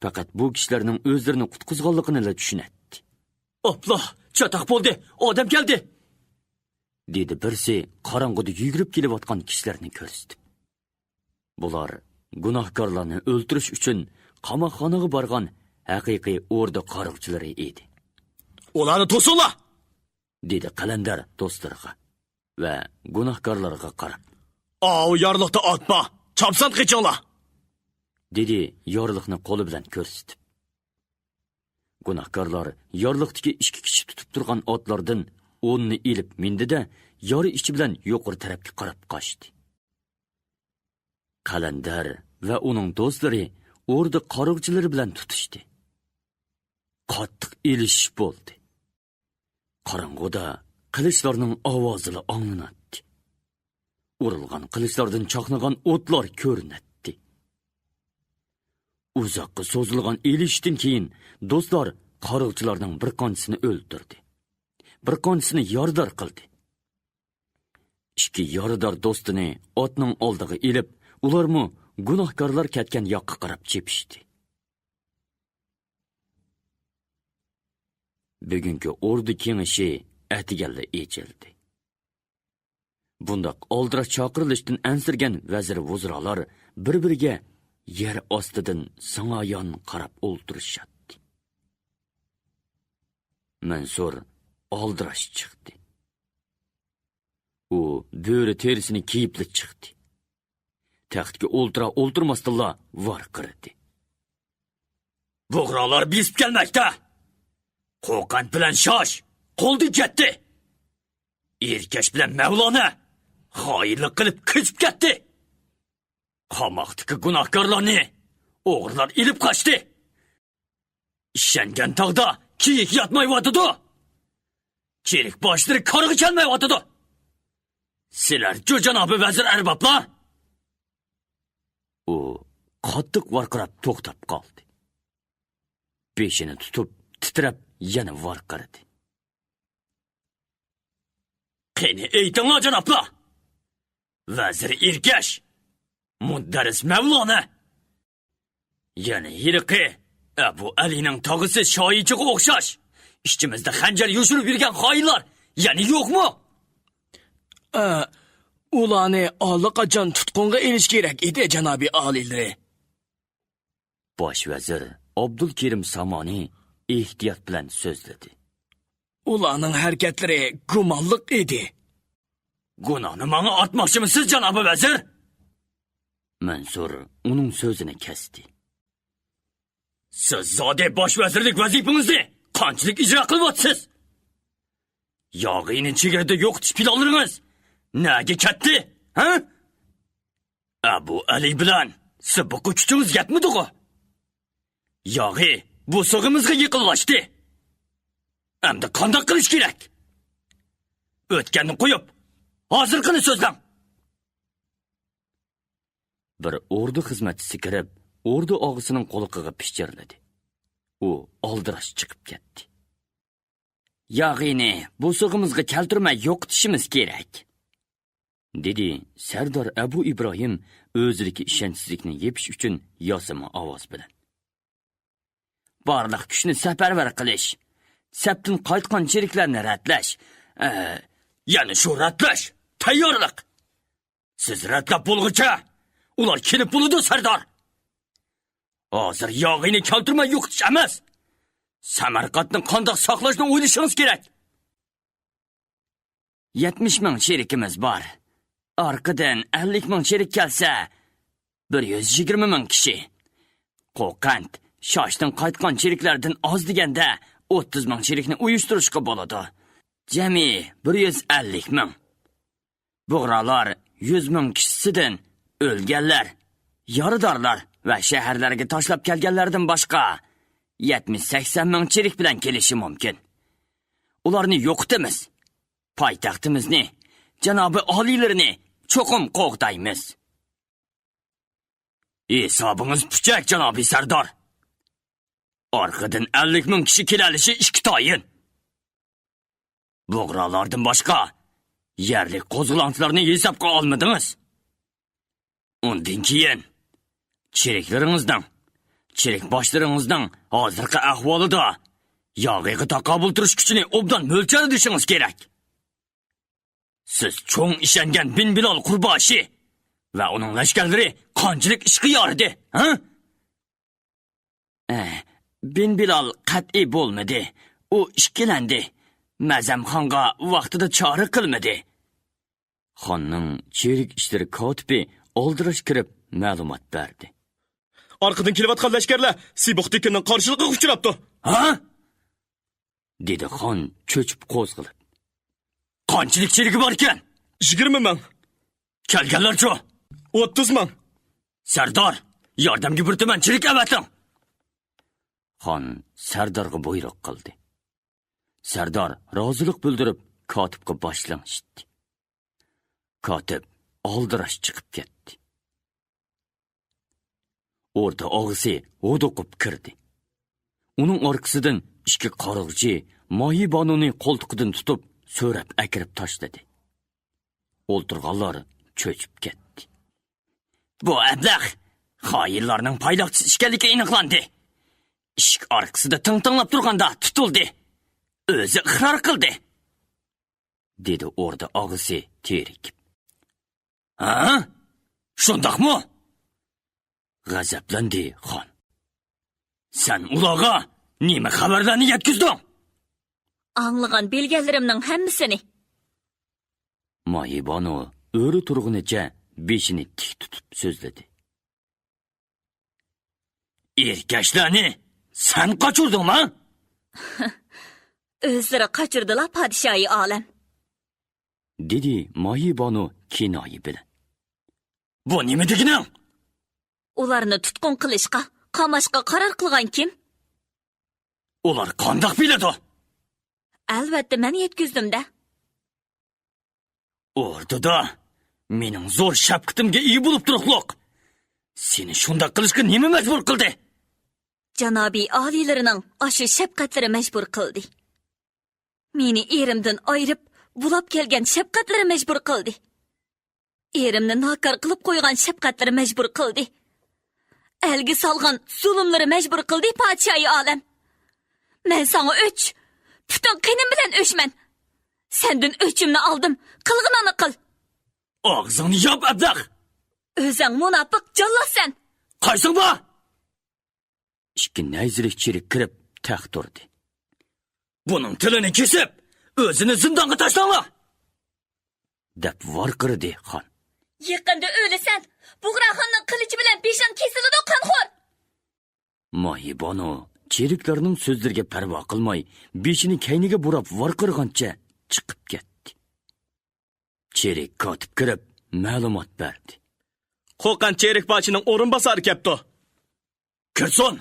پەقەت بۇ كىشىلەرنىڭ ئۆزلىرىنى قۇتقۇزغانلىقىنىلا چۈشىنەتتى. «ئاپلا، چاتاق بولدى! ئادەم كەلدى!» دېدى بىرسى قاراڭغۇدا يۈگۈرۈپ كېلىۋاتقان كىشىلەرنى كۆرسىتىپ. بۇلار گۇناھكارلارنى ئۆلتۈرۈش ئۈچۈن قاماقخانىغا بارغان ھەقىقىي ئوردا قارىغۇچىلىرى ئىدى. «ئۇلارنى توسۇڭلار!» دېدى قەلەندەر دوستلىرىغا ۋە گۇناھكارلارغا قاراپ. «ئاۋۇ يارلىقتا ئات بار، چاپسان قېچىڭلار!» دېدى يارلىقنى قولى بىلەن كۆرسىتىپ. گۇناھكارلار يارلىقتىكى ئىككى كىشى تۇتۇپ تۇرغان ئاتلاردىن ئوننى ئېلىپ مىندى-دە، يار ئىچى بىلەن يۇقىرى تەرەپكە قاراپ قاچتى. قەلەندەر ۋە ئۇنىڭ دوستلىرى ئوردا قارىغۇچىلىرى بىلەن تۇتۇشتى. قاتتىق ئېلىشىش بولدى. قاراڭغۇدا قىلىچلارنىڭ ئاۋازىلا ئاڭلىناتتى. ئۇرۇلغان قىلىچلاردىن چاقنىغان ئوتلار كۆرۈنەتتى. ئۇزاققا سوزۇلغان ئېلىشىشتىن كېيىن دوستلار قارىغۇچىلارنىڭ بىر قانچىسىنى ئۆلتۈردى، بىر قانچىسىنى يارىدار قىلدى. ئىككى يارىدار دوستىنى ئاتنىڭ ئالدىغا ئېلىپ، ئۇلارمۇ گۇناھكارلار كەتكەن ياققا قاراپ چېپىشتى. بۈگۈنكى ئوردا كېڭىشى ئەتىگەنلا ئېچىلدى. بۇنداق ئالدىراش چاقىرىلىشتىن ئەنسىرىگەن ۋەزىر ۋۇزرالار بىر-بىرىگە يەر ئاستىدىن سىڭايان قاراپ ئولتۇرۇشاتتى. مەنسۇر ئالدىراش چىقتى. ئۇ بۆرە تېرىسىنى كىيىپلا چىقتى. تەختكە ئولتۇرا ئولتۇرماستىنلا ۋارقىرىدى. بۇغرالار بېسىپ كەلمەكتە. قوقەنت بىلەن شاش قولدىن كەتتى. ئېركەش بىلەن مەۋلانە خائىنلىق قىلىپ قېچىپ كەتتى. قاماقتىكى گۇناھكارلارنى ئوغرىلار ئېلىپ قاچتى. ئىشەنگەن تاغدا كېيىك ياتمايۋاتىدۇ. چېرىك باشلىرى كارغا كەلمەيۋاتىدۇ. سىلەرچۇ، جانابى ۋەزىر ئەربابلار؟ ئۇ قاتتىق ۋارقىراپ توختاپ قالدى. بېشىنى تۇتۇپ، تىترەپ يەنە ۋارقىرىدى. قېنى ئېيتىڭلار، جانابلار! ۋەزىر ئېركەش، مۇدەررىس مەۋلانە، يەنە ھېلىقى ئەبۇ ئەلىنىڭ تاغىسى شايىچىغا ئوخشاش ئىچىمىزدە خەنجەر يوشۇرۇپ يۈرگەن خائىنلار يەنە يوقمۇ؟ ئە، ئۇلارنى ئاللىقاچان تۇتقۇنغا ئېلىش كېرەك ئىدى، جانابىي ئالىيلىرى. باش ۋەزىر ئابدۇلكېرىم سامانى ئېھتىيات بىلەن سۆزلىدى. ئۇلارنىڭ ھەرىكەتلىرى گۇمانلىق ئىدى. گۇناھنى ماڭا ئارتماقچىمۇسىز، جانابى ۋەزىر؟ مەنسۇر ئۇنىڭ سۆزىنى كەستى. سىز زادى باش ۋەزىرلىك ۋەزىپىڭىزنى قانچىلىك ئىجرا قىلىۋاتىسىز؟ ياغىينى چېگرىدا يوقىتىش پىلانلىرىڭىز نەگە كەتتى، ھە؟ ئەبۇ ئەلى بىلەن سىبىققا كۈچىڭىز يەتمىدىغۇ؟ ياغى بوسۇغىمىزغا يېقىنلاشتى. ئەمدى قانداق قىلىش كېرەك؟ ئۆتكەننى قويۇپ، ھازىرقىنى سۆزلەڭ. بىر ئوردا خىزمەتچىسى كىرىپ، ئوردا ئاغىسىنىڭ قۇلىقىغا پىچىرلىدى. ئۇ ئالدىراش چىقىپ كەتتى. ياغىنى بوسۇغىمىزغا كەلتۈرمەي يوقىتىشىمىز كېرەك، دېدى سەردار ئەبۇ ئىبراھىم ئۆزىدىكى ئىشەنچسىزلىكنى يېپىش ئۈچۈن ياسىما ئاۋاز بىلەن. بارلىق كۈچنى سەپەرۋەر قىلىش، سەپتىن قايتقان چېرىكلەرنى رەتلەش، ئە، يەنە شۇ رەتلەش، تەييارلىق. سىز رەتلەپ بولغۇچە، ئۇلار كېلىپ بولىدۇ، سەردار. ھازىر ياغىنى كەلتۈرمەي يوقىتىش ئەمەس، سەمەرقەنتنى قانداق ساقلاشنى ئويلىشىڭىز كېرەك. يەتمىش مىڭ چېرىكىمىز بار. ئارقىدىن ئەللىك مىڭ چېرىك كەلسە، بىر يۈز يىگىرمە مىڭ كىشى. قوقەنت شاشتىن قايتقان چېرىكلەردىن ئاز دېگەندە ئوتتۇز مىڭ چېرىكنى ئۇيۇشتۇرۇشقا بولىدۇ. جەمئىي بىر يۈز ئەللىك مىڭ. بۇغرالار يۈز مىڭ كىشىسىدىن ئۆلگەنلەر، يارىدارلار ۋە شەھەرلەرگە تاشلاپ كەلگەنلەردىن باشقا يەتمىش سەكسەن مىڭ چېرىك بىلەن كېلىشى مۇمكىن. ئۇلارنى يوقىتىمىز. پايتەختىمىزنى، جانابىي ئالىيلىرىنى چوقۇم قوغدايمىز. ھېسابىڭىز پۇچەك، جانابىي سەردار. ئارقىدىن ئەللىك مىڭ كىشى كېلەلىشى ئىككى تايىن. بۇغرالاردىن باشقا يەرلىك قوزغىلاڭچىلارنى ھېسابقا ئالمىدىڭىز. ئۇندىن كېيىن چېرىكلىرىڭىزنىڭ، چېرىك باشلىرىڭىزنىڭ ھازىرقى ئەھۋالىدا ياغىغا تاقابىل تۇرۇش كۈچىنى ئوبدان مۆلچەرلىشىڭىز كېرەك. سىز چوڭ ئىشەنگەن بىن بىلال قۇرباشى ۋە ئۇنىڭ لەشكەرلىرى قانچىلىك ئىشقا يارىدى، ھە؟ ئە، بىن بىلال قەتئىي بولمىدى. ئۇ ئىككىلەندى. مەزەمخانغا ۋاقتىدا چارە قىلمىدى. خاننىڭ چېرىك ئىشلىرى كاتىپى ئالدىراش كىرىپ مەلۇمات بەردى. ئارقىدىن كېلىۋاتقان لەشكەرلەر سىبۇختىكىنىڭ قارشىلىقىغا ئۇچراپتۇ. ھە؟ دېدى خان چۆچۈپ قوزغىلىپ. قانچىلىك چېرىكى باركەن؟ يىگىرمە مىڭ. كەلگەنلەرچۇ؟ ئوتتۇز مىڭ. سەردار، ياردەمگە بىر تۈمەن چېرىك ئەۋەتىڭ. خان سەردارغا بۇيرۇق قىلدى. سەردار رازىلىق بىلدۈرۈپ، كاتىپقا باش لىڭشىتتى. كاتىپ ئالدىراش چىقىپ كەتتى. ئوردا ئاغىسى ھودۇقۇپ كىردى. ئۇنىڭ ئارقىسىدىن ئىككى قارىغۇچى ماھىبانۇنى قولتۇقىدىن تۇتۇپ، سۆرەپ ئەكىرىپ تاشلىدى. ئولتۇرغانلار چۆچۈپ كەتتى. بۇ ئەبلەخ خائىنلارنىڭ پايلاقچىسى ئىكەنلىكى ئېنىقلاندى. ئىشىك ئارقىسىدا تىڭ-تىڭلاپ تۇرغاندا تۇتۇلدى. ئۆزى ئىقرار قىلدى، دېدى ئوردا ئاغىسى تېرىكىپ. ھە؟ شۇنداقمۇ؟ غەزەپلەندى خان. سەن ئۇلارغا نېمە خەۋەرلەرنى يەتكۈزدۈڭ؟ ئاڭلىغان بىلگەنلىرىمنىڭ ھەممىسىنى. ماھىبانۇ ئۆرە تۇرغىنىچە بېشىنى تىك تۇتۇپ سۆزلىدى. ئېركەشلەرنى سەن قاچۇردۇڭما؟ ئۆزلىرى قاچۇردىلا، پادىشاھى ئالەم، دېدى ماھىبانۇ كىنايە بىلەن. بۇ نېمە دېگىنىڭ؟ ئۇلارنى تۇتقۇن قىلىشقا، قاماشقا قارار قىلغان كىم؟ ئۇلار قانداق بىلىدۇ؟ ئەلۋەتتە، مەن يەتكۈزدۈم-دە. ئوردىدا مېنىڭ زور شەپقىتىمگە ئىگە بولۇپ تۇرۇقلۇق. سېنى شۇنداق قىلىشقا نېمە مەجبۇر قىلدى؟ جانابىي ئالىيلىرىنىڭ ئاشۇ شەپقەتلىرى مەجبۇر قىلدى. مېنى ئېرىمدىن ئايرىپ، بۇلاپ كەلگەن شەپقەتلىرى مەجبۇر قىلدى. ئېرىمنى ناكار قىلىپ قويغان شەپقەتلىرى مەجبۇر قىلدى. ئەلگە سالغان زۇلۇملىرى مەجبۇر قىلدى، پادىشاھى ئالەم. مەن ساڭا ئۆچ، پۈتۈن قېنىم بىلەن ئۆچمەن. سەندىن ئۆچۈمنى ئالدىم، قىلغىنىڭنى قىل. ئاغزىڭنى ياپ، ئەبلەخ! ئۆزەڭ مۇناپىق جاللاتسەن. قايسىڭ بار؟ ئىككى نەيزىلىك چېرىك كىرىپ تەختە تۇردى. بۇنىڭ تىلىنى كېسىپ، ئۆزىنى زىندانغا تاشلاڭلار! دەپ ۋارقىرىدى خان. يېقىندا ئۆلىسەن! بۇغراخاننىڭ قىلىچى بىلەن بېشىڭ كېسىلىدۇ، قانخور! ماھىبانۇ چېرىكلەرنىڭ سۆزلىرىگە پەرۋا قىلماي، بېشىنى كەينىگە بۇراپ ۋارقىرىغانچە چىقىپ كەتتى. چېرىك كاتىپ كىرىپ مەلۇمات بەردى. قوقەنت چېرىك باشىنىڭ ئورۇنباسارى كەپتۇ. كىرسۇن!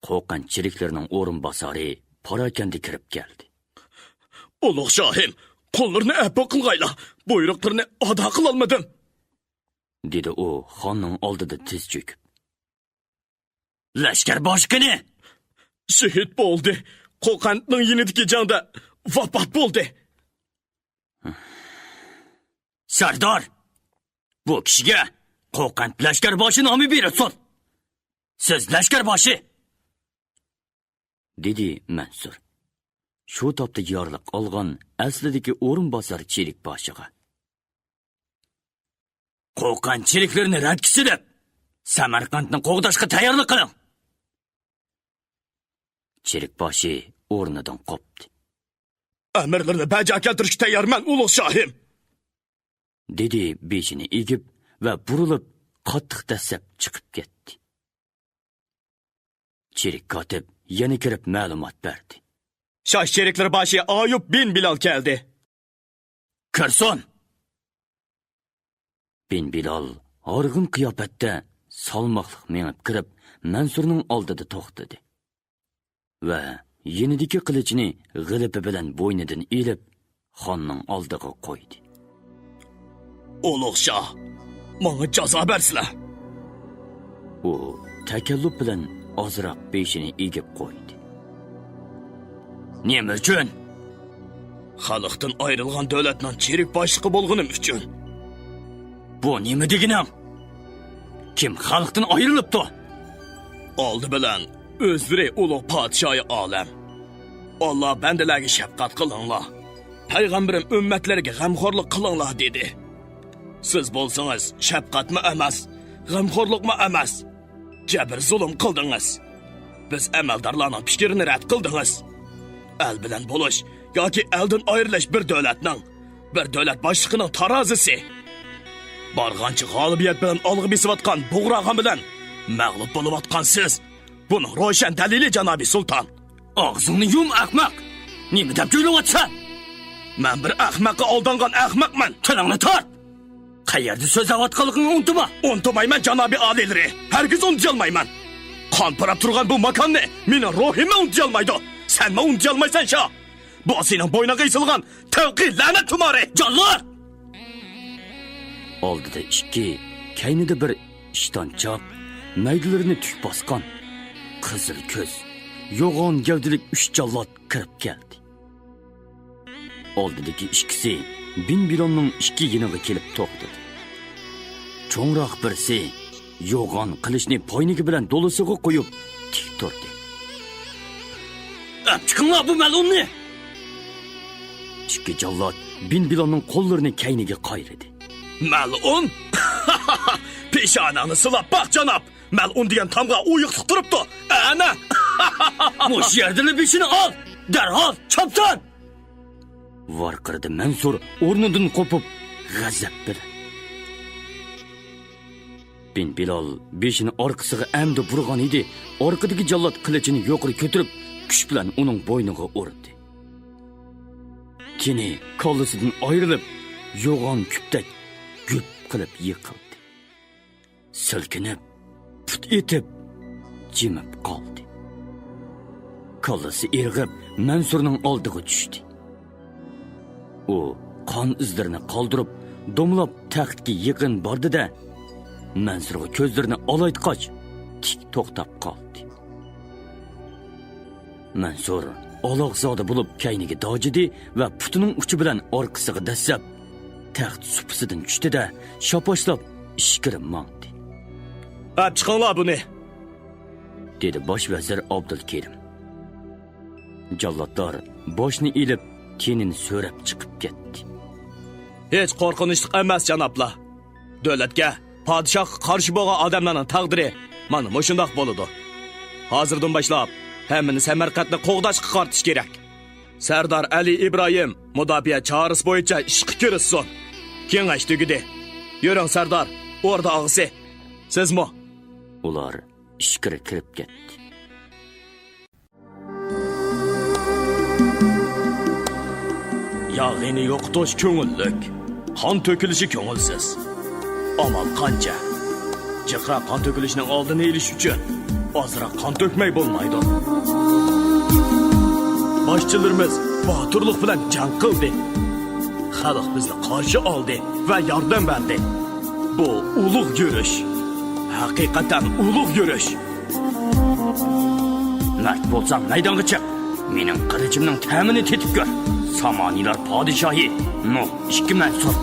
قوقەنت چېرىكلىرىنىڭ ئورۇنباسارى پاراكەندە كىرىپ كەلدى. ئۇلۇغ شاھىم، قۇللىرىنى ئەپۇ قىلغايلا، بۇيرۇقلىرىنى ئادا قىلالمىدىم، دېدى ئۇ خاننىڭ ئالدىدا تىز چۆكۈپ. لەشكەر باشقىنى؟ شېھىت بولدى. قوقەنتنىڭ يېنىدىكى جەڭدە ۋاپات بولدى. سەردار، بۇ كىشىگە قوقەنت لەشكەر باشى نامى بېرىلسۇن. سىز لەشكەر باشى، دېدى مەنسۇر شۇ تاپتا يارىلىق ئالغان ئەسلىدىكى ئورۇنباسار چېرىك باشىغا. قوقەنت چېرىكلىرىنى رەتكە سېلىپ، سەمەرقەنتنى قوغداشقا تەييارلىق قىلىڭ. چېرىك باشى ئورنىدىن قوپتى. ئەمىرلىرىنى بەجا كەلتۈرۈشكە تەييارمەن، ئۇلۇغ شاھىم، دېدى بېشىنى ئېگىپ ۋە بۇرۇلۇپ، قاتتىق دەسسەپ چىقىپ كەتتى. چېرىك كاتىپ يەنە كىرىپ مەلۇمات بەردى. شاھ چېرىكلىرى باشى ئايۇب بىن بىلال كەلدى. كىرسۇن! بىن بىلال ھارغىن قىياپەتتە سالماقلىق مېڭىپ كىرىپ، مەنسۇرنىڭ ئالدىدا توختىدى ۋە يېنىدىكى قىلىچىنى غىلىپى بىلەن بوينىدىن ئېلىپ، خاننىڭ ئالدىغا قويدى. ئۇلۇغ شاھ، ماڭا جازا بەرسىلە! ئۇ تەكەللۇپ بىلەن ئازراق بېشىنى ئېگىپ قويدى. نېمە ئۈچۈن؟ خەلقتىن ئايرىلغان دۆلەتنىڭ چېرىك باشلىقى بولغىنىم ئۈچۈن. بۇ نېمە دېگىنىڭ؟ كىم خەلقتىن ئايرىلىپتۇ؟ ئالدى بىلەن ئۆزلىرى ئۇلۇغ پادىشاھى ئالەم، ئاللا بەندىلەرگە شەپقەت قىلىڭلار، پەيغەمبىرىم ئۈممەتلەرگە غەمخورلۇق قىلىڭلار دېدى. سىز بولسىڭىز شەپقەتمۇ ئەمەس، غەمخورلۇقمۇ ئەمەس، جەبىر زۇلۇم قىلدىڭىز. بىز ئەمەلدارلارنىڭ پىكرىنى رەت قىلدىڭىز. ئەل بىلەن بولۇش ياكى ئەلدىن ئايرىلىش بىر دۆلەتنىڭ، بىر دۆلەت باشلىقىنىڭ تارازىسى. بارغانچە غالىبىيەت بىلەن ئالغا بېسىۋاتقان بۇغراخان بىلەن مەغلۇپ بولۇۋاتقان سىز، بۇنىڭ روشەن دەلىلى، جانابىي سۇلتان. ئاغزىڭنى يۇم، ئەخمەق! نېمە دەپ جۆيلۈۋاتىسەن؟ مەن بىر ئەخمەققە ئالدانغان ئەخمەقمەن. تىلىڭنى تارت! قەيەردە سۆزلەۋاتقانلىقىڭنى ئۇنتۇما. ئۇنتۇمايمەن، جانابىي ئالىيلىرى. ھەرگىز ئۇنتۇيالمايمەن. قان پۇراپ تۇرغان بۇ ماكاننى مېنىڭ روھىممۇ ئۇنتۇيالمايدۇ. سەنمۇ ئۇنتۇيالمايسەن، شاھ. بۇ سېنىڭ بوينۇڭغا ئېسىلغان تەۋقى لەنەت تۇمارى. جاللات! ئالدىدا ئىككى، كەينىدە بىر ئىشتانچاق، مەيدىلىرىنى تۈك باسقان، قىزىل كۆز، يوغان گەۋدىلىك ئۈچ جاللات كىرىپ كەلدى. ئالدىدىكى ئىككىسى بىن بىلالنىڭ ئىككى يېنىغا كېلىپ توختىدى. چوڭراق بىرسى يوغان قىلىچنى پاينىكى بىلەن دولىسىغا قويۇپ تىك تۇردى. ئەپ چىقىڭلار بۇ مەلئۇننى! ئىككى جاللات بىن بىلالنىڭ قوللىرىنى كەينىگە قايرىدى. مەلئۇن؟ پېشانەڭنى سىلاپ باق، جاناب! مەلئۇن دېگەن تامغا ئۇيۇقلۇق تۇرۇپتۇ. ئەنە! مۇشۇ يەردىلا بېشىنى ئال! دەرھال چاپسان! ۋارقىرىدى مەنسۇر ئورنىدىن قوپۇپ، غەزەپ بىلەن. بىن بىلال بېشىنى ئارقىسىغا ئەمدى بۇرغان ئىدى، ئارقىدىكى جاللات قىلىچىنى يۇقىرى كۆتۈرۈپ، كۈچ بىلەن ئۇنىڭ بوينىغا ئۇردى. تېنى كاللىسىدىن ئايرىلىپ، يوغان كۈپتەك گۈپ قىلىپ يىقىلدى. سىلكىنىپ، پۇت ئېتىپ، جىمىپ قالدى. كاللىسى ئىرغىپ، مەنسۇرنىڭ ئالدىغا چۈشتى. ئۇ قان ئىزلىرىنى قالدۇرۇپ، دومىلاپ تەختكە يېقىن باردى-دە، مەنسۇرغا كۆزلىرىنى ئالايتقاچ، تىك توختاپ قالدى. مەنسۇر ئالاقزادە بولۇپ كەينىگە داجىدى ۋە پۇتىنىڭ ئۇچى بىلەن ئارقىسىغا دەسسەپ، تەخت سۇپىسىدىن چۈشتى-دە، شاپاشلاپ ئىچكىرى ماڭدى. ئەپ چىقىڭلار بۇنى! دېدى باش ۋەزىر ئابدۇلكېرىم. جاللاتلار باشنى ئېلىپ، تېنىنى سۆرەپ چىقىپ كەتتى. ھېچ قورقۇنچلۇق ئەمەس، جانابلار. دۆلەتكە، پادىشاھقا قارشى بولغان ئادەملەرنىڭ تەقدىرى مانا مۇشۇنداق بولىدۇ. ھازىردىن باشلاپ ھەممىنى سەمەرقەنتنى قوغداشقا قارىتىش كېرەك. سەردار ئەلى ئىبراھىم مۇداپىئە چارىسى بويىچە ئىشقا كىرىشسۇن. كېڭەش تۈگىدى. يۈرۈڭ، سەردار، ئوردا ئاغىسى. سىزمۇ. ئۇلار ئىچكىرى كىرىپ كەتتى. ياغىنى يوقىتىش كۆڭۈللۈك، قان تۆكۈلۈشى كۆڭۈلسىز. ئامال قانچە؟ جىقراق قان تۆكۈلۈشنىڭ ئالدىنى ئېلىش ئۈچۈن ئازراق قان تۆكمەي بولمايدۇ. باشچىلىرىمىز باتۇرلۇق بىلەن جەڭ قىلدى. خەلق بىزنى قارشى ئالدى ۋە ياردەم بەردى. بۇ ئۇلۇغ يۈرۈش. ھەقىقەتەن ئۇلۇغ يۈرۈش. مەرد بولساڭ مەيدانغا چىق. مېنىڭ قىلىچىمنىڭ تەمىنى تېتىپ كۆر. سامانىيلار پادىشاھى نۇھ ئىككى مەنسۇر.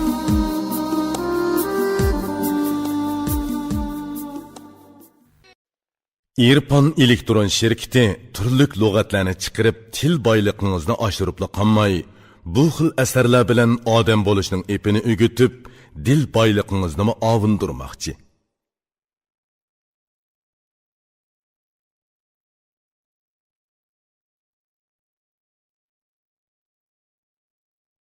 ئېرپان ئېلېكترون شىركىتى تۈرلۈك لۇغەتلەرنى چىقىرىپ، تىل بايلىقىڭىزنى ئاشۇرۇپلا قالماي، بۇ خىل ئەسەرلەر بىلەن ئادەم بولۇشنىڭ ئېپىنى ئۆگىتىپ، دىل بايلىقىڭىزنىمۇ ئاۋۇندۇرماقچى.